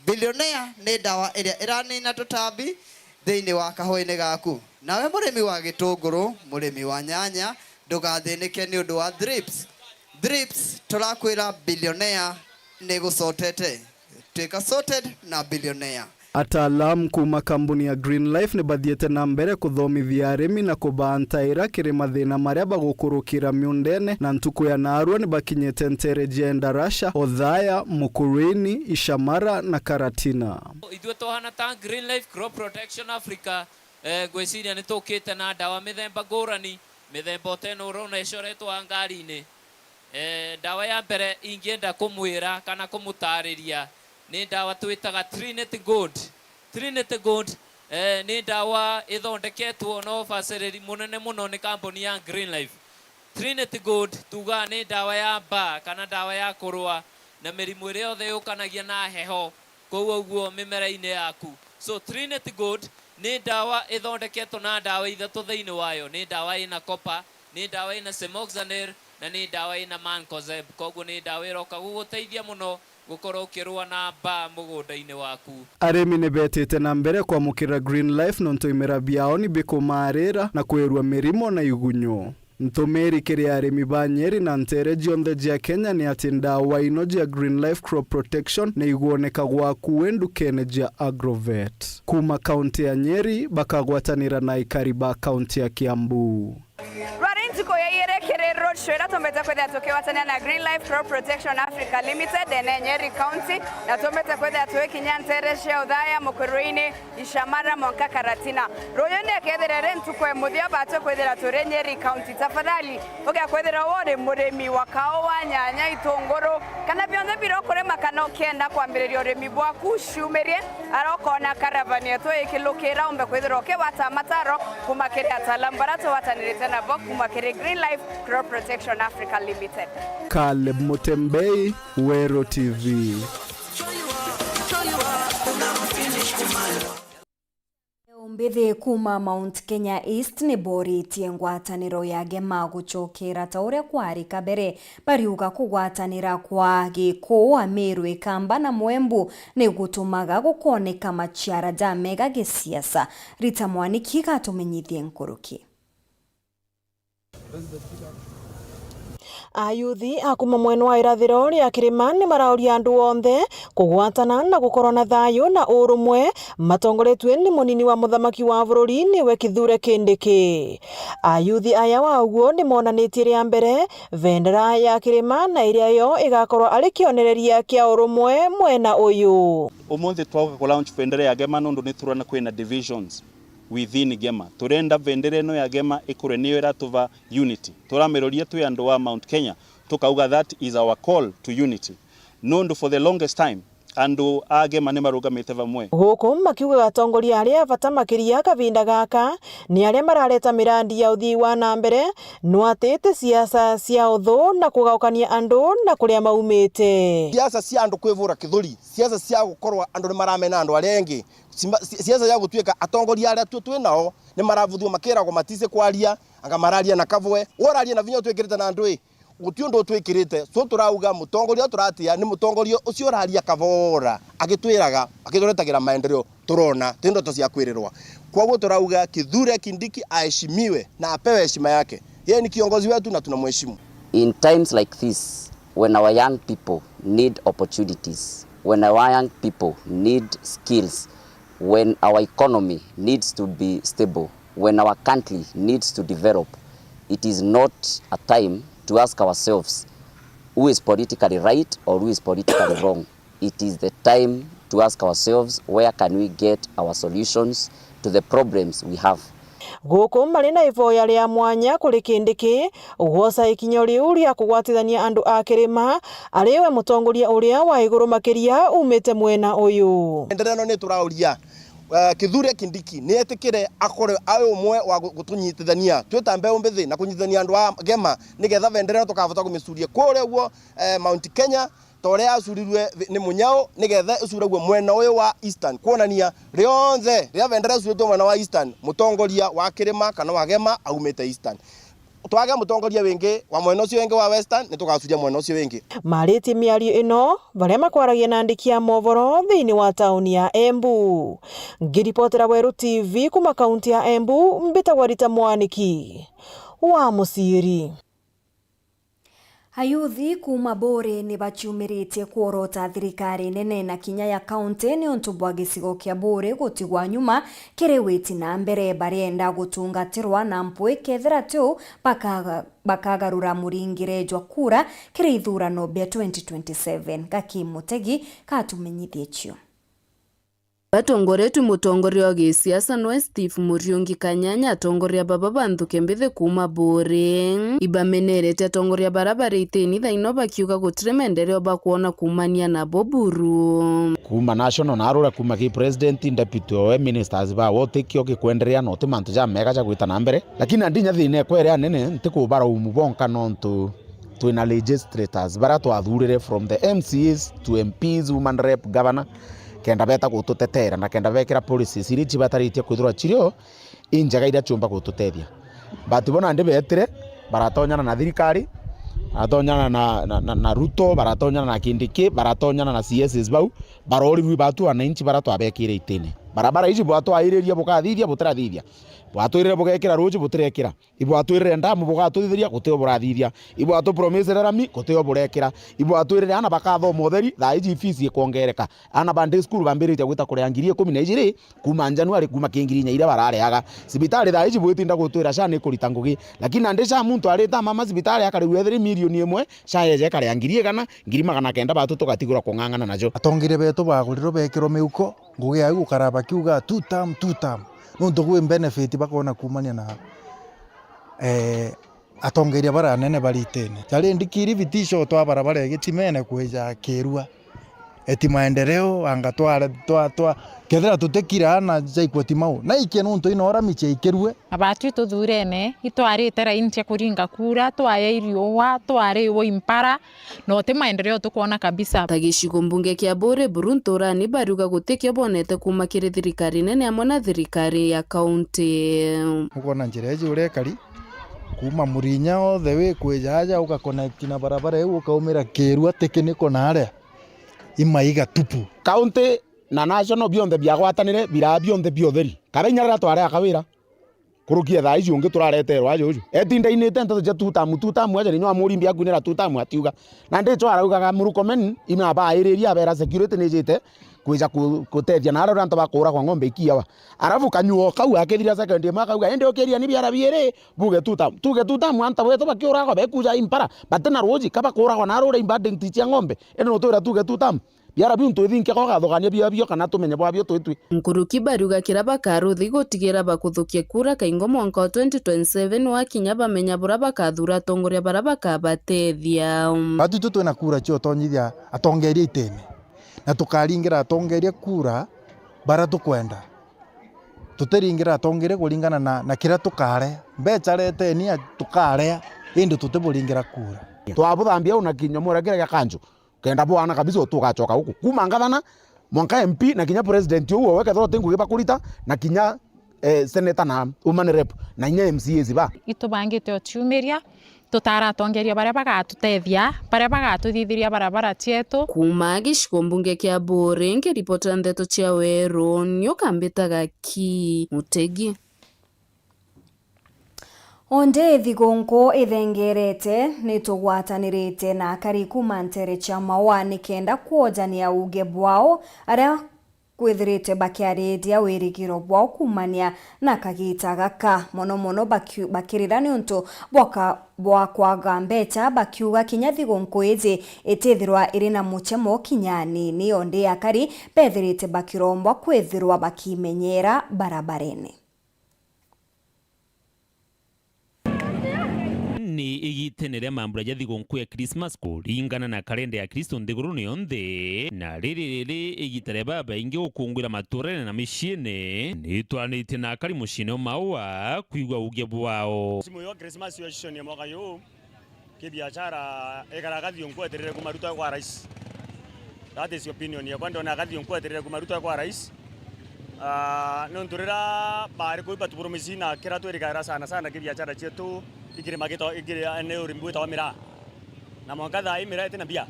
Billionaire ni ndawa iria iranina tutambi thiini wa kahua-ini gaku. Nawe murimi wa gitunguru, murimi wa nyanya, ndugathinike ni undu wa thrips. Thrips, turakwira Billionaire ni igusotete. Twika sorted na Billionaire. Ataalamu kuuma kambuni ya Green Life ni bathiite na mbere kuthomithia arimi na kubaa ntaira kiri mathina maria bagukurukira miundene, na ntuku ya naarua ni bakinyite ntere cia Endarasha, Othaya, Mukuruini, Ichamara na Karatina. Ithui tuhana ta Green Life Crop Protection Africa, eh, ngwiciria ni tukite na ndawa mithemba ngurani, mithemba uteno urona icoretwo a ngari-ini. Eh, ndawa ya mbere ingienda kumwira kana kumutariria ni ndawa twitaga Trinity Gold. Trinity Gold, eh, ni ndawa ithondeketwo na ubaciriri munene muno ni kambuni ya Green Life. Trinity Gold tugaa ni ndawa ya mbaa kana ndawa ya kurua na mirimu iria yothe yukanagia na heho. Kuu uguo mimera-ini yaku. So, Trinity Gold ni ndawa ithondeketwo na ndawa ithatu thiini wayo. Ni ndawa ina copper, ni ndawa ina semoxanil, na ni ndawa ina mancozeb. Koguo ni ndawa iroka guguteithia muno gukorwo ukirua na mbaa mugunda-ini waku. Arimi ni betite na mbere kwamukira Green Life nontu imera biao ni bikumaarira na kwirua mirimo na igunyu. Ntumiri kiri arimi ba Nyeri na ntere cionthe cia Kenya ni ati ndawa ino cia Green Life Crop Protection ni igwoneka gwaku wi ndukene cia Agrovet. Kuuma kaunti ya Nyeri, bakagwatanira na aikari ba kaunti ya Kiambu. Rwari ntuku ya iiri kiri roadshow iria tumbite kwithira tukigwatania na Green Life Crop Protection Africa Limited ene Nyeri County, na tumbite kwithira tugikinya ntere cia Uthaya, Mukuruini, Icamara mwanka Karatina. Ruyuni akethira iri ntuku ya muthia batwe kwithira turi Nyeri County. Tafadhali, ugia kwithira we uri murimi wa kaua, nyanya, itunguru, kana bionthe biria ukurima, kana ukienda kwambiriria urimi bwaku, ciumirie, ara ukona caravan yetu ikilukira, umbe kwithira ukigwata mataro kuma kiri ataalamu bara tugwatanirite nabo kuma kiri Green Life Crop Protection Africa Limited. Caleb Mutembei, Weru T V. Mbithi kuma Mount Kenya East ni boritie ngwataniro ya Gema gucokera ta uria kwari kabere. Bariuga kugwatanira kwa Gikuu, Ameru, Ikamba na Mwembu ni gutumaga gukoneka maciara ja mega gisiasa. Rita Mwaniki gatumenyithie nkuruki. Ayuthi a kuma mwena wa irathiro ria kirima ni marauria andu onthe kugwatana na gukorwa na thayu na urumwe, matongoretue ni munini wa muthamaki wa bururi, niwe Kithure Kindiki. Ayuthi aya wa uguo ni monanitie ria mbere bendera ya kirima, na iria yo igakorwa ari kionereria kia urumwe mwena uyu. Umunthi twauka ku launch bendera ya Gema nondu ni turona kwina divisions within Gema. Turenda bendera ino ya Gema ikurwe niyo iratuva unity. Turamiroria twi andu a Mount Kenya, tukauga that is our call to unity. Nondu for the longest time, Andu a Gema ni marugamite vamwe. Guku makiugaga atongoria aria a bata makiria kavinda gaka ni aria marareta mirandi ya uthii wa na mbere, no ati ti siasa cia uthu na kugaukania andu na kuria maumite. Siasa cia andu kwivura kithuri, siasa cia gukorwa andu ni maramena andu aria engi, simba- si- siasa ya gutuika atongoria aria tu twi nao ni maravuthua makiragwa matise kwaria, anga mararia na kavwe. We uraria na vinya utwikirite na ndwi, guti undu utwikirite. So turauga mutongoria uria turatia ni mutongoria ucio uraria kavora, agitwiraga, agituretagera maendeleo turona, ti ndoto cia kwirirwa. Kwoguo turauga Kithure Kindiki aheshimiwe na apewe heshima yake. Yeye ni kiongozi wetu na tunamheshimu. In times like this, when our young people need opportunities, when our young people need skills, when our economy needs to be stable, when our country needs to develop, it is not a time to ask ourselves who is politically right or who is politically wrong. It is the time to ask ourselves where can we get our solutions to the problems we have. Guku mari na ivoya ria mwanya kuri Kindiki gwosa ikinya riu ria kugwatithania andu a kirima, ari we mutongoria uria wa iguru makiria umite mwena uyu. Ndereno ni turauria, eh, Kithure Kindiki ni etikire akorwe awe umwe wa gu- gutunyitithania twi ta mbeu mbithi na kunyitithania andu a Gema, nigetha bendera tukavota kumicuria kuria uguo, eh, Mount Kenya, ta uria yacurirue ni Munyao, nigetha icuragwe mwena uyu wa Eastern, kwonania rionthe riria bendera icuritwe mwena wa Eastern, mutongoria wa kirima kana wa Gema aumite Eastern. Twage mutongoria wingi wa mwena ucio wingi wa Western, ni tugacuria mwena ucio wingi. Maritie miario ino baria makwaragia na andiki a movoro thiini wa tauni ya Embu. Ngiripotera Weru T V kuma kaunti ya Embu, mbitagwa Rita Mwaniki wa Muciiri. Ayuthi kuuma Buuri ni baciumiritie kworota thirikari nene na kinya ya kaunti niuntu bwa gicigo kia Buuri gutigwa nyuma kiri witi na mbere. Barienda gutungatirwa na mpwi, kethira ti uu bakaga-, bakagarura muringire jwa kura kiri ithurano bia twenty twenty seven. Gaki Mutegi katumenyithie cio. Batongoretwe mutongoria wa gisiasa nwe Steve Muriungi Kanyanya, atongoria baba ba nthuke mbithi kuuma Buuri ibamenerete atongoria bara bari itini thaino bakiuga gutiri maendeleo bakwona kuumania nabo buru. Kuuma national na arura kuuma ki president, deputy owe, ministers ba wotikio gikwenderea no ti mantu jamega ja gwita na mbere. Lakini andinya thina ekwa iria nene nti kubaraumu bonka nontu twina legislators bara twathurire from the M C As to M Ps, woman rep, governor, kenda beta gututetera na kenda bekira policies iria cibataritie kwithirwa cirio injega iria ciumba gututethia. But bo nandi betire, baratonyana na thirikari, baratonyana na, na, na, na Ruto, baratonyana na Kindiki, baratonyana na C Ss bau, barorirwe batu wananchi bara twabekire itini. Barabara iji bwatwairirie bukathithia, butirathithia. Bwatwirire bugekira ruji, butirekira. Ibwatwirire ndamu bugatuthithiria, gutio burathithia. Ibwatupromisire rami, gutio burekira. Ibwatwirire ana bakathoma utheri, thaa iji fees ikwongereka. Ana ba day school bambiritie gwita kuria ngiri ikumi na ijiri kuuma January, kuuma ki ngiri inya iria barareaga. Cibitari thaa iji bwitinda gutwira SHA ni kurita ngugi. Lakini nandi SHA muntu arita mama cibitari akarigua ethiri milioni imwe, SHA yeje ikaria ngiri igana, ngiri magana kenda batu tugatigura kung'ang'ana najo. Atongeria betu bagurirwe bekirwe miuko, ngugi yao gukara bakiuga two term, two term. Nontu gwi benefit bakona kuumania na, eh, atongeria bara anene bari itene. Jari ndikiri vitisho twa barabara ya Gitimene kwija Kirua. Eti maendeleo, anga twa, twa, twa, kethira tutikira na jaikwa ti mau. Na ikia nontu ina urami ciaikirue. Abatwi tuthurene, itwarite raini cia kuringa kura, twaya iriua, twariwe impara, no ti maendeleo tukwona kabisa. Ta gicigo mbunge kia Buuri buru nturani bariuga gutikio bonete kuuma kiri thirikari nene amwe na thirikari ya kaunti. Ukwona njira iji uria ikari, kuuma Murinya all the way kwija aja, uga connect na barabara iu, ukaumira Kirua, Tikiniko na aria, imaiga tupu. Kaunti na national bionthe biagwatanire, biraa bionthe bia utheri. Kabe inya riria twareaga wira, kurukia thaa ici ungi turareterwa aja uju. Etinda ainite nteto cia two term, two term, aja ninya wa Murimbi akwinira two term atiuga. Na ndicho araugaga Murkomen, ina abairiria abera security nijite kwija ku-, gutethia na aria antu bakuragwa ng'ombe ikiawa. Arafu kanyuo kau akethira second imwe akauga, "Indi ukiria ni biara biiri, buge two term." Tuge two term, antu betu bakiuragwa bekuja impara, batina ruji, ka bakuragwa na aria uria imbanding cia ng'ombe. Indi nutwira tuge two term? Biara biu ntwithinke ko gathugania biabio kana tumenye bwabio twitwi. Nkuruki bariuga kira bakaruthi gutigira bakuthukia kura kaingo mwanka wa twenty twenty-seven wakinya bamenya bura bakathura atongoria bara bakabatethia. Batu tu twina kura cio tonyithia atongeria itene. Na tukaringira atongeria kura bara tukwenda. Tutiringira atongeria kuringana na, na kiria tukarea. Mbeca reteni a-, tukarea, indi tutiburingira kura. Twabuthambia uu na kinya mwira kiria gia kanju, kenda bwana kabisa utugacoka guku. Kuma ngavana, mwanka M P, na kinya president uu, we kethirwa uti ngugi bakurita, na kinya, eh, senator na woman rep, na inya M C As ba. Itubangite uciumiria, tutara atongeria baria bagatutethia, baria bagatuthithiria barabara cietu. Kuuma gicigo mbunge kia Buuri, nkiripota ndeto cia Weru, nio kambitaga ki Mutegi. Ondi thigunku ithengerete, nitugwatanirite na akari kuuma nteere cia Maua nikenda kwojania uuge bwao aria kwithirite bakiariria wirigiro bwao kuumania na kagiita gaka, mono mono bakiu-, bakirira niuntu bwa ka-, bwa kwaga mbeca, bakiuga kinya thigunku iji itithirwa iri na muchemo kinya anini. Ondi akari bethirite bakirombwa kwithirwa bakimenyera barabarene. Ni igitene ria mambura ja thigunku ya Christmas kuringana na karenda ya Kristo nthigurune yonthe, na riri riri igita ria babaingi gukunguira maturene na miciine, nitwanitie na akari muciine o Maua kwigua uuge bwao. Musimu yo Christmas yo season ya mwaka yu, kibiashara ikaraga thiunku eterere kuma Ruto kwa rais. That is opinion yakwa, ndona akathi unku eterere kuma Ruto kwa rais. Ah, nontu rira bari kuu batuburumisi na kira twirigara sana sana kibiashara cietu, ikirima gito-, ikiri, ni urimi witagwa miraa. Na mwanka thaa ii miraa iti na mbia.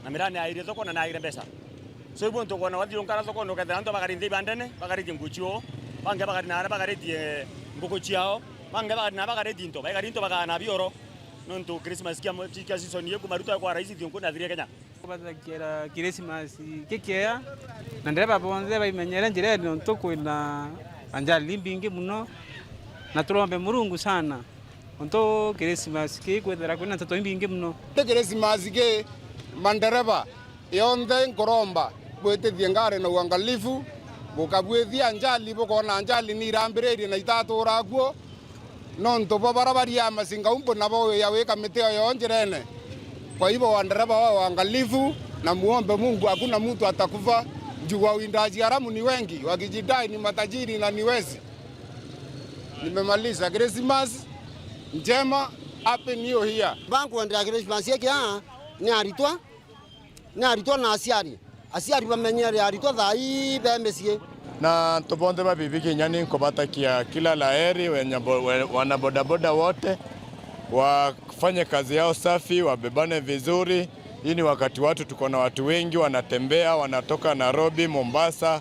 Na miraa ni aire thoko na ni aire mbeca. So, ibu ntu kwona wathi unkara thoko, nukethira antu bakari nthi ibandene, bakari nguo cio, bangi bakari na aria bakaritie nguku ciao, bangi bakari na bakaritie into, baikari into bakana bioro. Nontu Christmas kia mo-, kia season ii kuma Ruto kwa rais thiunku na thiria Kenya. Kubathakia Kirisimasi gikiega, na ndereba bonthe baimenyere njirene, nontu kwina ajali imbingi mono, na turombe Murungu sana, nontu Kirisimasi kii kwithira kwina nteto imbingi mono. Ti Kirisimasi kii, mandereba yonthe nkuromba bwitithie ngari na uangalifu, bukabwithia ajali, bukoona ajali ni irambiririe na itatuura kuo. Nontu bo bara baria masinga umbu nabo ya wika mitio yo njirene. Kwa hivyo, wandereva wawe waangalifu na muombe Mungu, hakuna mtu atakufa. Juu wawindaji haramu ni wengi, wakijidai ni matajiri na ni wezi. Nimemaliza. Christmas njema, Happy New Year. Bankwendera Christmas ikia ni aritwa. Ni aritwa na aciari. Aciari bamenyere aritwa thaa ii be micii. Na antu bonthe ba Bibi Kinya ni nkubatakia kila la heri, wenye bo-, we-, wana bodaboda wote wafanye kazi yao safi, wabebane vizuri. Hii ni wakati watu, tuko na watu wengi wanatembea, wanatoka Nairobi, Mombasa,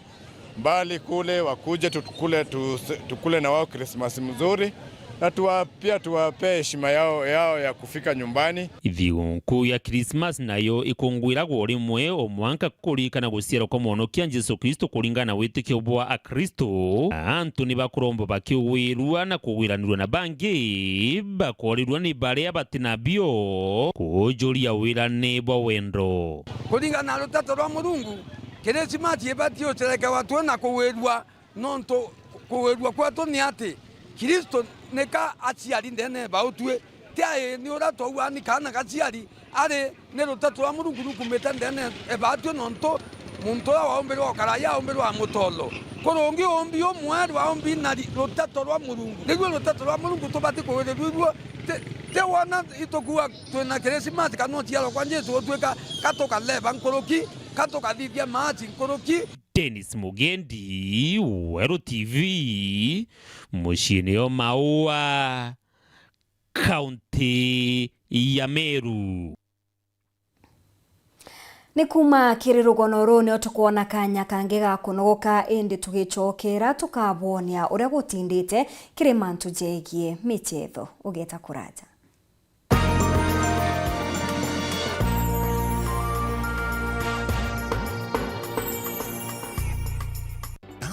mbali kule, wakuje tukule, tu-, tukule na wao Christmas mzuri, na tuwa-, pia tuwapee heshima yao, yao ya kufika nyumbani. Thigukuu ya Christmas nayo ikungwiragwa o rimwe o mwanka kuririkana guciarwa kwa Mwonokia Jesu Kristo kuringana na witikio bwa Akristo. Na antu ni bakurombwa bakiugwirua na kugwiranirua na bangi, bakorirua ni baria bati nabio kujuria wirani bwa wendo. Kuringana na ruteto rwa Murungu, Kirisimasi ibati ucerekewa twi na kugwirua, nontu kugwirua kwetu ni ati Kristo nika aciari ndene bautwi. Ti ai ni uria twauga ni kaana gaciari, ari ni ruteto rwa Murungu rukumite ndene ebatwi, nontu muntu uria waumbirwe o karai aumbirwe a mutolo. Kurungi umbi umwe rwaumbi na ri-, ruteto rwa Murungu. Nirwo ruteto rwa Murungu tubati kugwirirua iruo. Ti, ti wona itukua twina Kirisimasi kana uciarwa kwa Jesu utwika ka tukaleba nkuruki, ka tukathithia maaci nkuruki. Dennis Mugendi, Weru T V, muciini o Maua, kaunti ya Meru. Ni kuuma kiri rugono ruu nio tukwona kanya kangi ga kunogoka, indi tugicokera tukabwonia uria gutindite kiri mantu jegie michetho. Ugeta kuraja.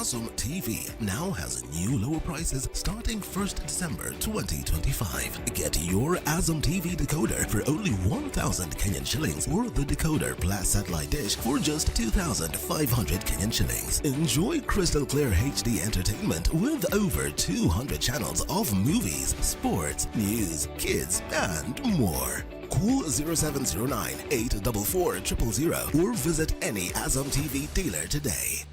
Azam T V now has new lower prices starting first December twenty twenty-five. Get your Azam T V decoder for only one thousand Kenyan shillings or the decoder plus satellite dish for just two thousand five hundred Kenyan shillings. Enjoy crystal clear H D entertainment with over two hundred channels of movies, sports, news, kids, and more. Call zero seven zero nine eight double four triple zero or visit any Azam T V dealer today.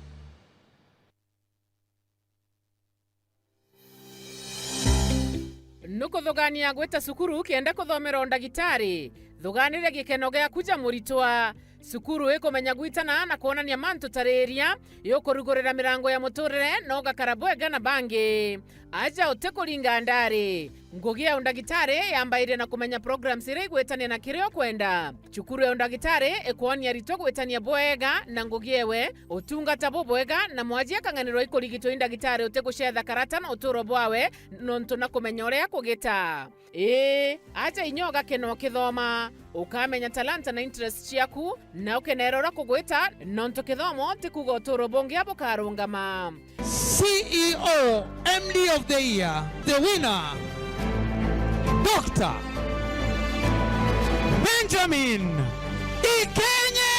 Nukuthugania gwita cukuru kenda kuthomera undagitari? Thuganire gikeno giaku ja muritwa. Cukuru ikumenya gwitana na kwonania mantu ta riria, yukurugurira mirango ya muturire na ugakara bwega na bangi. Aja utikuringa ndari. Ngugi ya undagitari yambairia na kumenya programs iria igwitania na kiria ukwenda. Cukuru ya undagitari ikwonia aritwa gwitania bwega na ngugi ewe, utungata bubwega, na mwaji akang'anirwa ikurigitwa i ndagitari utigucetha karata na uturo bwawe nontu na kumenya uria kugita. Ii, aja inya ugakena ukithoma, ukamenya talanta na interest ciaku, na ukenera uria kugwita, nontu kithomo ti kuuga uturo bungi bukarungama. C E O M D of the Year, the winner, Doctor Benjamin Ikenye!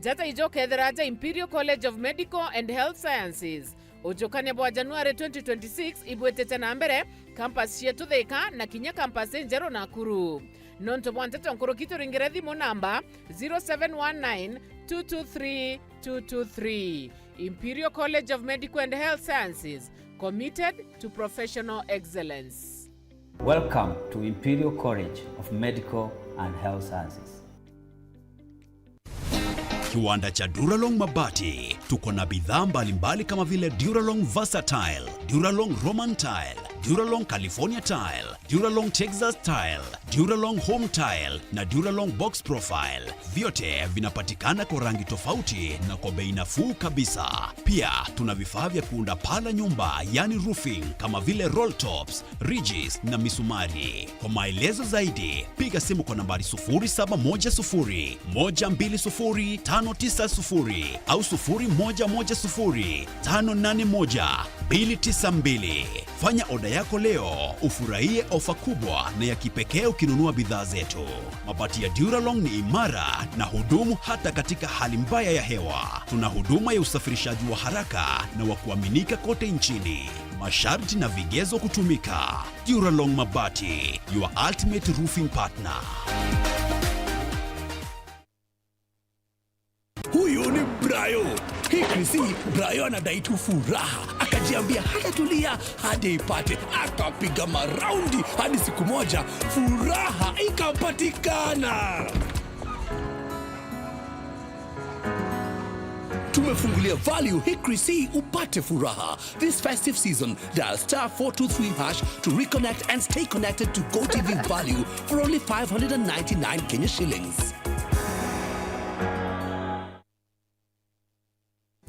Jata ijo ukethira aja Imperial College of Medical and Health Sciences. Ujukania bwa January twenty twenty-six ibwitite na mbere, campus cietu Thika na kinya campus injeru Nakuru. Nontu bwa nteto nkuruki, turingire thimu namba zero seven one nine two two three two two three. Imperial College of Medical and Health Sciences, committed to professional excellence. Welcome to Imperial College of Medical and Health Sciences. Kiwanda cha Duralong Mabati. Tuko na bidhaa mbalimbali kama vile Duralong Versatile, Duralong Roman Tile, Duralong California Tile, Duralong Texas Tile, Duralong Home Tile na Duralong Box Profile. Vyote vinapatikana kwa rangi tofauti na kwa bei nafuu kabisa. Pia tuna vifaa vya kuunda paa la nyumba, yani roofing, kama vile roll tops, ridges na misumari. Kwa maelezo zaidi, piga simu kwa nambari sufuri saba moja sufuri, moja mbili sufuri, tano tisa sufuri au sufuri moja moja sufuri, tano nane moja, mbili tisa mbili. Fanya oda yako leo, ufurahie ofa kubwa na ya kipekee ukinunua bidhaa zetu. Mabati ya Duralong ni imara na hudumu hata katika hali mbaya ya hewa. Tuna huduma ya usafirishaji wa haraka na wa kuaminika kote nchini. Masharti na vigezo kutumika. Duralong Mabati, your ultimate roofing partner. Huyu ni Brayo. Hii Chrissy, Brayo anadai tu furaha. Akajiambia hatatulia hadi aipate. Akapiga maraundi hadi siku moja furaha ikapatikana. Tumefungulia value hii Chrissy upate furaha. This festive season, dial star four two three hash to reconnect and stay connected to GoTV value for only five hundred and ninety-nine Kenya shillings.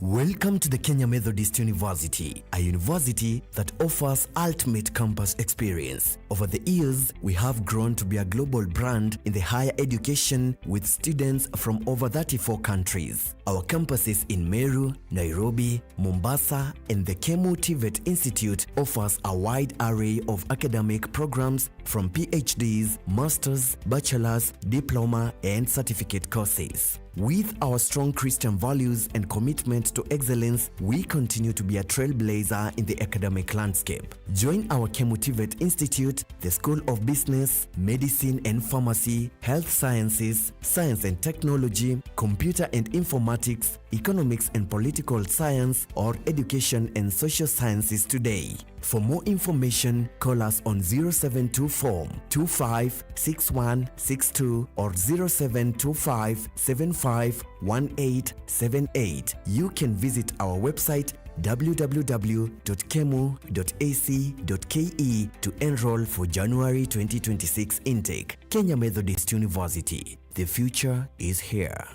Welcome to the Kenya Methodist University, a university that offers ultimate campus experience. Over the years, we have grown to be a global brand in the higher education, with students from over thirty-four countries. Our campuses in Meru, Nairobi, Mombasa, and the Kemu TVET Institute offers a wide array of academic programs, from PhDs, masters, bachelors, diploma, and certificate courses. With our strong Christian values and commitment to excellence, we continue to be a trailblazer in the academic landscape. Join our Kemu TVET Institute, the School of Business, Medicine and Pharmacy, Health Sciences, Science and Technology, Computer and Informatics, Economics and Political Science, or Education and Social Sciences today. For more information, call us on zero seven two four two five six one six two or zero seven two five seven five one eight seven eight. You can visit our website, www.kemu.ac.ke, to enroll for January twenty twenty-six intake. Kenya Methodist University. The future is here.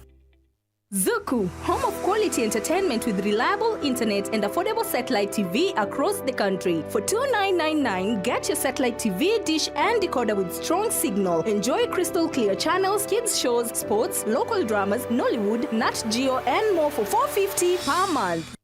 Zuku, home of quality entertainment with reliable internet and affordable satellite T V across the country. For two nine nine nine, get your satellite T V dish and decoder with strong signal. Enjoy crystal clear channels, kids shows, sports, local dramas, Nollywood, Nat Geo, and more for four fifty per month.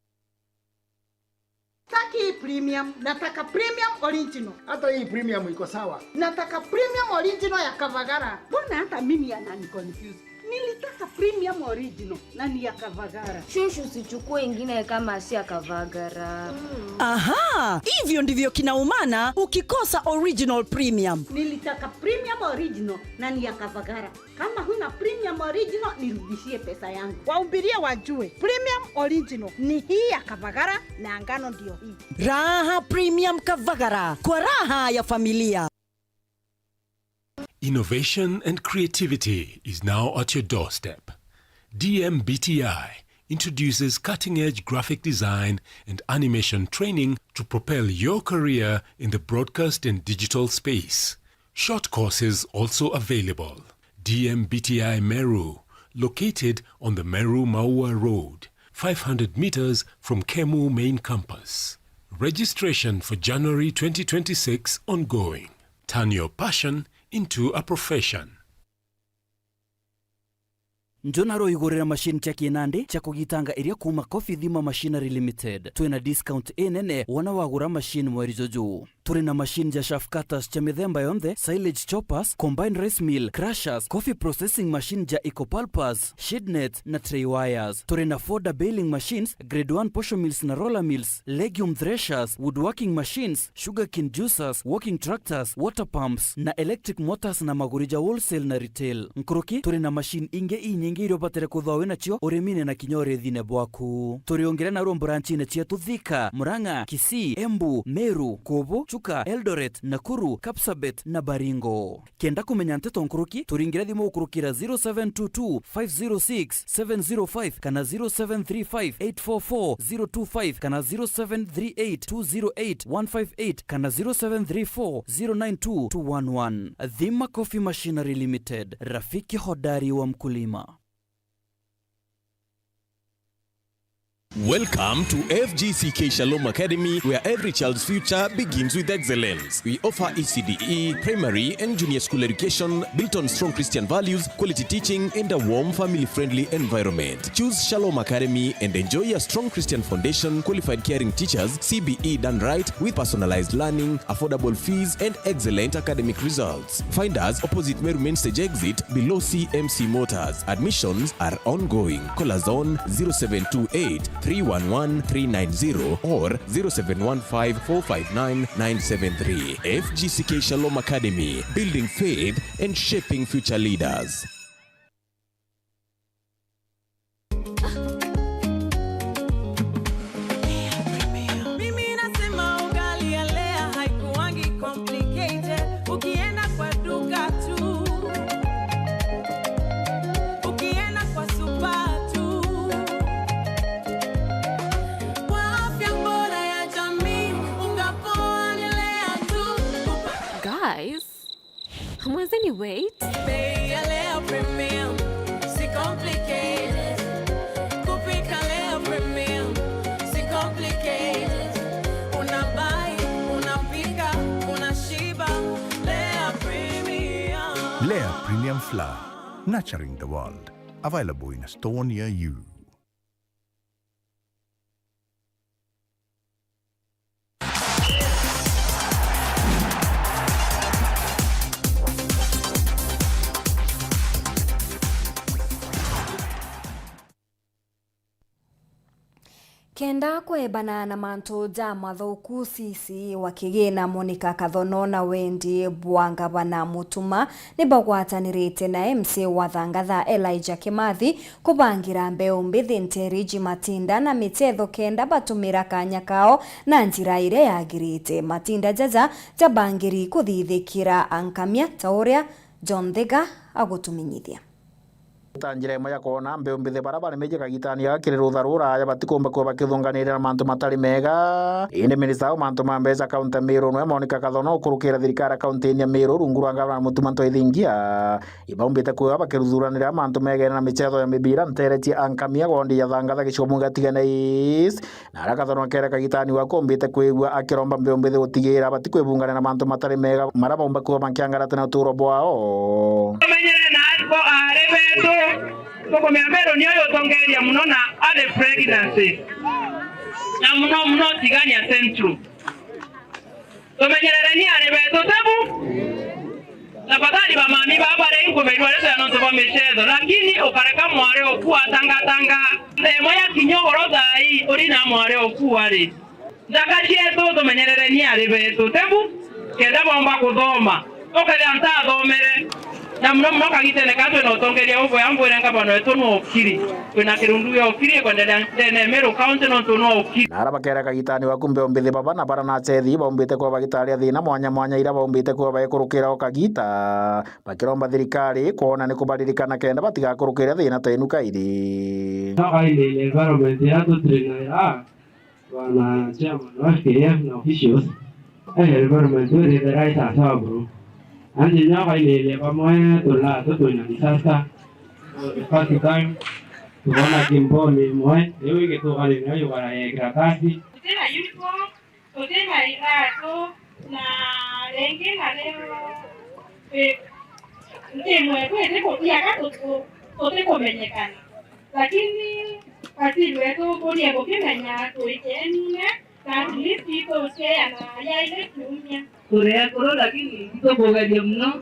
Sitaki hii premium, nataka premium original. Hata hii premium iko sawa. Nataka premium original ya Kavagara. Mbona hata mimi anani confuse? Nilitaka premium original na ni ya Kavagara. Shushu, usichukue ingine kama si ya Kavagara. Aha, hivyo ndivyo kinaumana ukikosa original premium. Nilitaka premium original na ni ya Kavagara. Kama huna premium original, nirudishie pesa yangu. Waumbirie wajue premium original ni hii ya Kavagara na ngano ndio hii. Raha Premium Kavagara, kwa raha ya familia. Innovation and creativity is now at your doorstep. D M B T I introduces cutting edge graphic design and animation training to propel your career in the broadcast and digital space. Short courses also available. D M B T I Meru, located on the Meru Maua Road, five hundred meters from Kemu main campus. Registration for January twenty twenty-six ongoing. Turn your passion into a profession. Njona rwigurire machine cia kinandi cia kugitanga iria kuuma Coffee Thima Machinery Limited. Twina discount inene wona wagura machine mweri juju. Turi na machine ja chaff cutters cia mithemba yonthe, silage choppers, combined rice mill, crushers, coffee processing machine ja eco pulpers, shade net na tray wires. Turi na fodder baling machines, grade one posho mills na roller mills, legume threshers, woodworking machines, sugarcane juicers, walking tractors, water pumps, na electric motors na maguri ja wholesale na retail. Nkuruki, turi na machine ingi inyingi iria ubatire kuthwa wi nacio urimine na kinya urithine bwaku. Turiungire naruo mburanchine cietu Thika, Murang'a, Kisii, Embu, Meru, Kubu, Chuka, Eldoret, Nakuru, Kapsabet na Baringo. Kenda kumenya nteto nkuruki, turingire thimu gukurukira zero seven two two, five zero six, seven zero five kana zero seven three five, eight four four, zero two five kana zero seven three eight, two zero eight, one five eight kana zero seven three four, zero nine two, two one one. Thima Coffee Machinery Limited, rafiki hodari wa mkulima. Welcome to F G C K Shalom Academy, where every child's future begins with excellence. We offer E C D E, primary, and junior school education built on strong Christian values, quality teaching, and a warm, family friendly environment. Choose Shalom Academy and enjoy a strong Christian foundation, qualified caring teachers, C B E done right, with personalized learning, affordable fees, and excellent academic results. Find us opposite Meru Main Stage exit below C M C Motors. Admissions are ongoing. Call us on zero seven two eight, three one one, three nine zero or zero seven one five, four five nine, nine seven three. F G C K Shalom Academy, building faith and shaping future leaders. Mimi nasema ugali ya Lea haikuwangi complicated. Ukienda kwa duka tu, ukienda kwa supa tu, kwa afya bora ya jamii, unga poa ni Lea tu. Guys, Mwazini, wait. Bei ya Lea Premium, si complicated. Kupika Lea Premium, si complicated. Unabai, unapika, unashiba. Lea Premium. Lea Premium Flour, nurturing the world. Available in a store near you. Kenda kweebana na mantu ja mathuku, C C wa Kigina Monica Kathono na wendi bwa ngavana Mutuma ni bagwatanirite na M C wa Thangatha Elijah Kimathi kubangira mbeu mbithi nteriji matinda na michetho kenda batumira kanya kao na njira iria yagirite. Matinda jaja jabangiri kuthithikira ankamia ta uria John Thiga agutumenyithia. Ta njira imwe ya kwona mbeu mbithi baria baremeji kagitani gaka kiri rutha ruraya batikumba kuba bakithunganirira na mantu matari mega. Indi minista wa mantu ma mbeca kaunti ya Meru nwe Monica Kathono ukurukira thirikari ya kaunti ya Meru rungu rwa ngavana Mutuma Ntwethingia, ibaumbite kuuga bakiruthuranira mantu megeene na michetho ya mibira ntere cia ankamia wondi ya Thangatha gicigo bunge ya Tigania East. Na aria Kathono akere kagitani gaka umbite kwigua akiromba mbeu mbithi gutigira batikwibungania na mantu matari mega maria baumba kuba makiangarata na uturo bwao. Tumenyere na ariko aari betu, tukumenya Meru niyo yutongeria muno na early pregnancy, na muno muno Tigania Central. Tumenyerereni aari betu, tebu? Tafadhali, bamami baba bari Umeirwa rita nontu bwa michetho, lakini ukareka mwari oku atangatanga. Nthemo ya kinya ugoro thaa ii, uri na mwari oku ari. Nthaka cietu tumenyerere ni ari betu, tebu, kenda bomba kuthoma. Ukethira ntathomere. Na muno muno kagitene ka twina utongeria bubwega, mbwire ngavana wetu nu okiri. Kwina kirundu gia okiri, kwenderea ndene ya Meru County nontu nu okiri. Na ara bakera kagitani waku mbeo mbithi baba na bara na achethi baumbite kuba bagitaria thina mwanya mwanya ira baumbite kuba baikurukira o kagita. Bakiromba thirikari kwona ni kubaririkana kenda batigakurukire thina ta inu kairi. Nontu environment yetu turi nayo, bwana chairman wa F K F na officials, eh, environment iri the right as well, bro. Anji nontu bamwe tula tu twina disaster. So the first time, tukoona kimboni imwe, riu igituka ni nayo bara ya karatasi. Tutina uniform, tutina iratu, na ringi na riu, eh, nti mwetu iti kuthiaga tuti-, tutikumenyekana. Lakini waziri wetu kuria gukimenya twikenine, na at least tuceana yaire kiumia. Turi akuru, lakini itukugeria muno.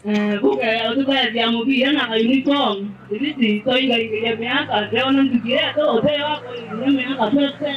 Eh, buke ututethia mubira na uniform. Sisi twaingaingiria miaka, ndona nduki yetu, uteo wakoingiria miaka twese.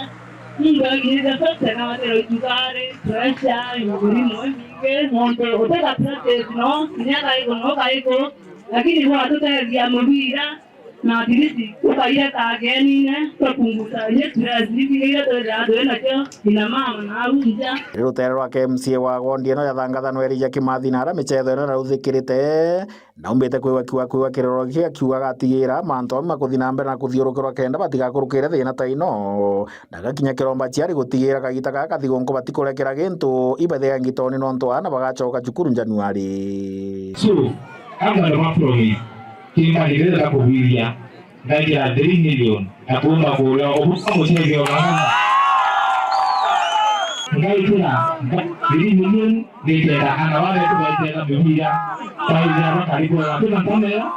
Mungu aingiria twese na watero itukari, pressure, murimo imingi, muntu utega practice no, kinya kaiku no kaiku. Lakini bwatutethia mubira, na at least tukaireta agenine, twapunguza nye stress, iria twethira twinacio, kina mama na au nja. Ri rutere rwa K M C A wa wondi ino ya Thangatha no Elijah Kimathi na ara michetho ino iraruthikirite, na umbite kwigua kiuga kwigua kiroro giki akiuga agatigira mantu amwe makuthi na mbere na kuthiurukirwa kenda batigakurukire thina ta ino. Na gakinya kiromba ciari gutigira kagita gaka kathigunku batikurekera gintu, ibathega ngitoni nontu aana bagacoka cukuru Januari. So, I'm gonna promise, kimbagirira kubwiria, ngaikira three million, na kuumba kuria, ubuka mucethio wa mama. Ngaikira three million, ngikenda ana wale tugaitega mibira, baithira bakari kwega, tuna nkomera.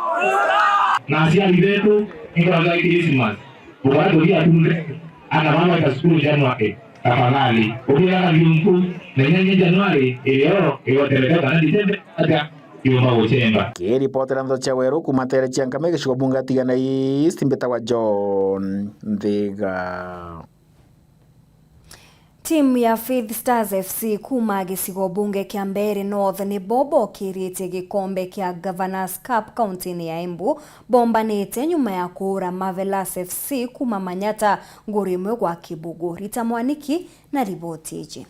Na aciari betu, nkwenda Christmas. Bwathuria atunde ana baba ta cukuru January, tafadhali. Ukiaga thiunku, menya ni January, ileo, igoterete kana December, atia, kiumba guchemba. Kiripotera ntho cia weru kuma tere cia Nkame gicigo bunge atigana East, mbitagwa John Nthiga. Timu ya Faith Stars F C kuma gicigo bunge kia Mbeere North nibo bokiritie gikombe kia Governor's Cup kauntini ya Embu, bombanite nyuma ya kuura Marvelous F C kuma Manyata nguru imwe gwa kibugu. Rita Mwaniki na riboti iji.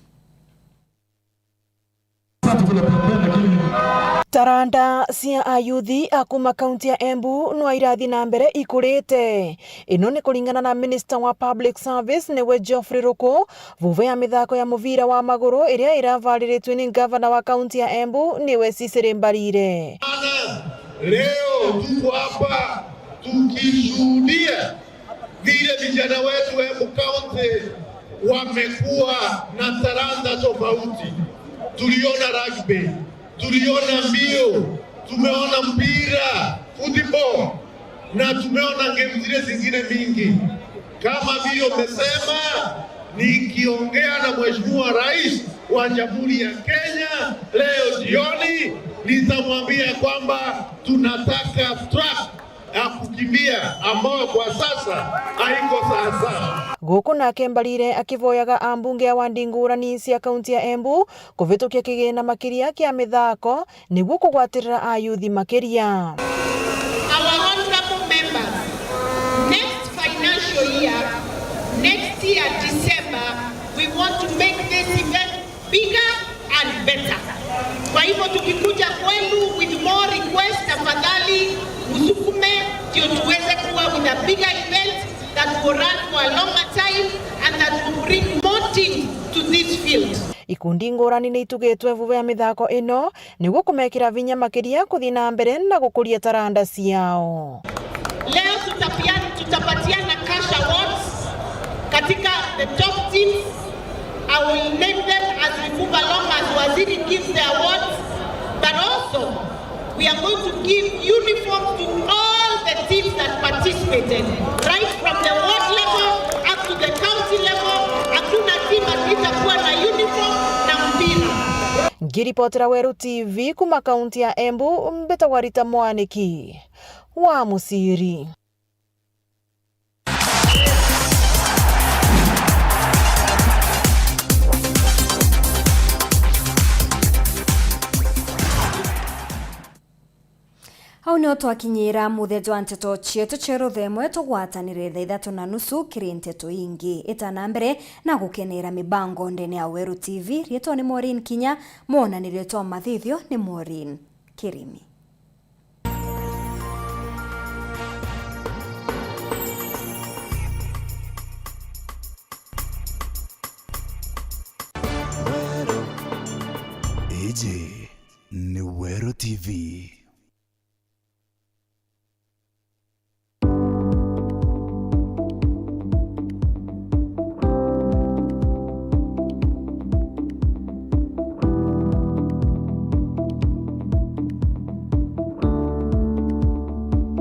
Taranda cia ayuthi a kuma kaunti ya Embu no irathi na mbere ikurite. Ino ni kuringana na minista wa public service niwe Geoffrey Ruku, vuve ya mithako ya muvira wa maguru iria iravariritwe ni ngavana wa kaunti ya Embu niwe Cecily Mbarire. Leo tuko hapa tukishuhudia vile vijana wetu wa Embu County wamekuwa na talanta tofauti. Tuliona rugby, tuliona mbio, tumeona mpira, football, na tumeona games zile zingine mingi. Kama vile umesema, nikiongea na Mheshimiwa Rais wa Jamhuri ya Kenya leo jioni, nitamwambia kwamba tunataka track ya kukimbia ambao kwa sasa haiko sawasawa. Guku nake Mbarire akivoyaga ambunge a wandi ngurani cia kaunti ya Embu kuvitukia kigina makiria kia mithako niguo kugwatirira ayuthi makiria. Our honorable members, next financial year, next year December, we want to make this event bigger and better. Kwa hivyo tukikuja kwenu with more requests, tafadhali msukume ndio tuweze kuwa with a bigger event that will run for a longer time and that will bring more teams to this field. Ikundi ngurani ni itugitwe vuve ya mithako ino niguo kumekira vinya makiria kuthi na mbere na gukuria taranda ciao. Leo tutapia-, tutapatiana cash awards katika the top teams. I will name them as we move along as Waziri gives the awards, but also we are going to give uniforms to all the teams that participated, right from the ward level up to the county level. Hakuna team haitakuwa na uniform na mpira. Ngiripotera Weru T V kuma kaunti ya Embu, mbitagwa Rita Mwaniki wa Musiri. Au nio twakinyira muthia jwa nteto cietu cia ruthemwe, tugwatanire thaa ithatu na nusu kiri nteto ingi. Ita na mbere na gukenera mibango ndene ya Weru T V. Riitwa ni Maureen Kinya, mwonanirie twa mathithio ni Maureen Kirimi. Iji ni Weru T V.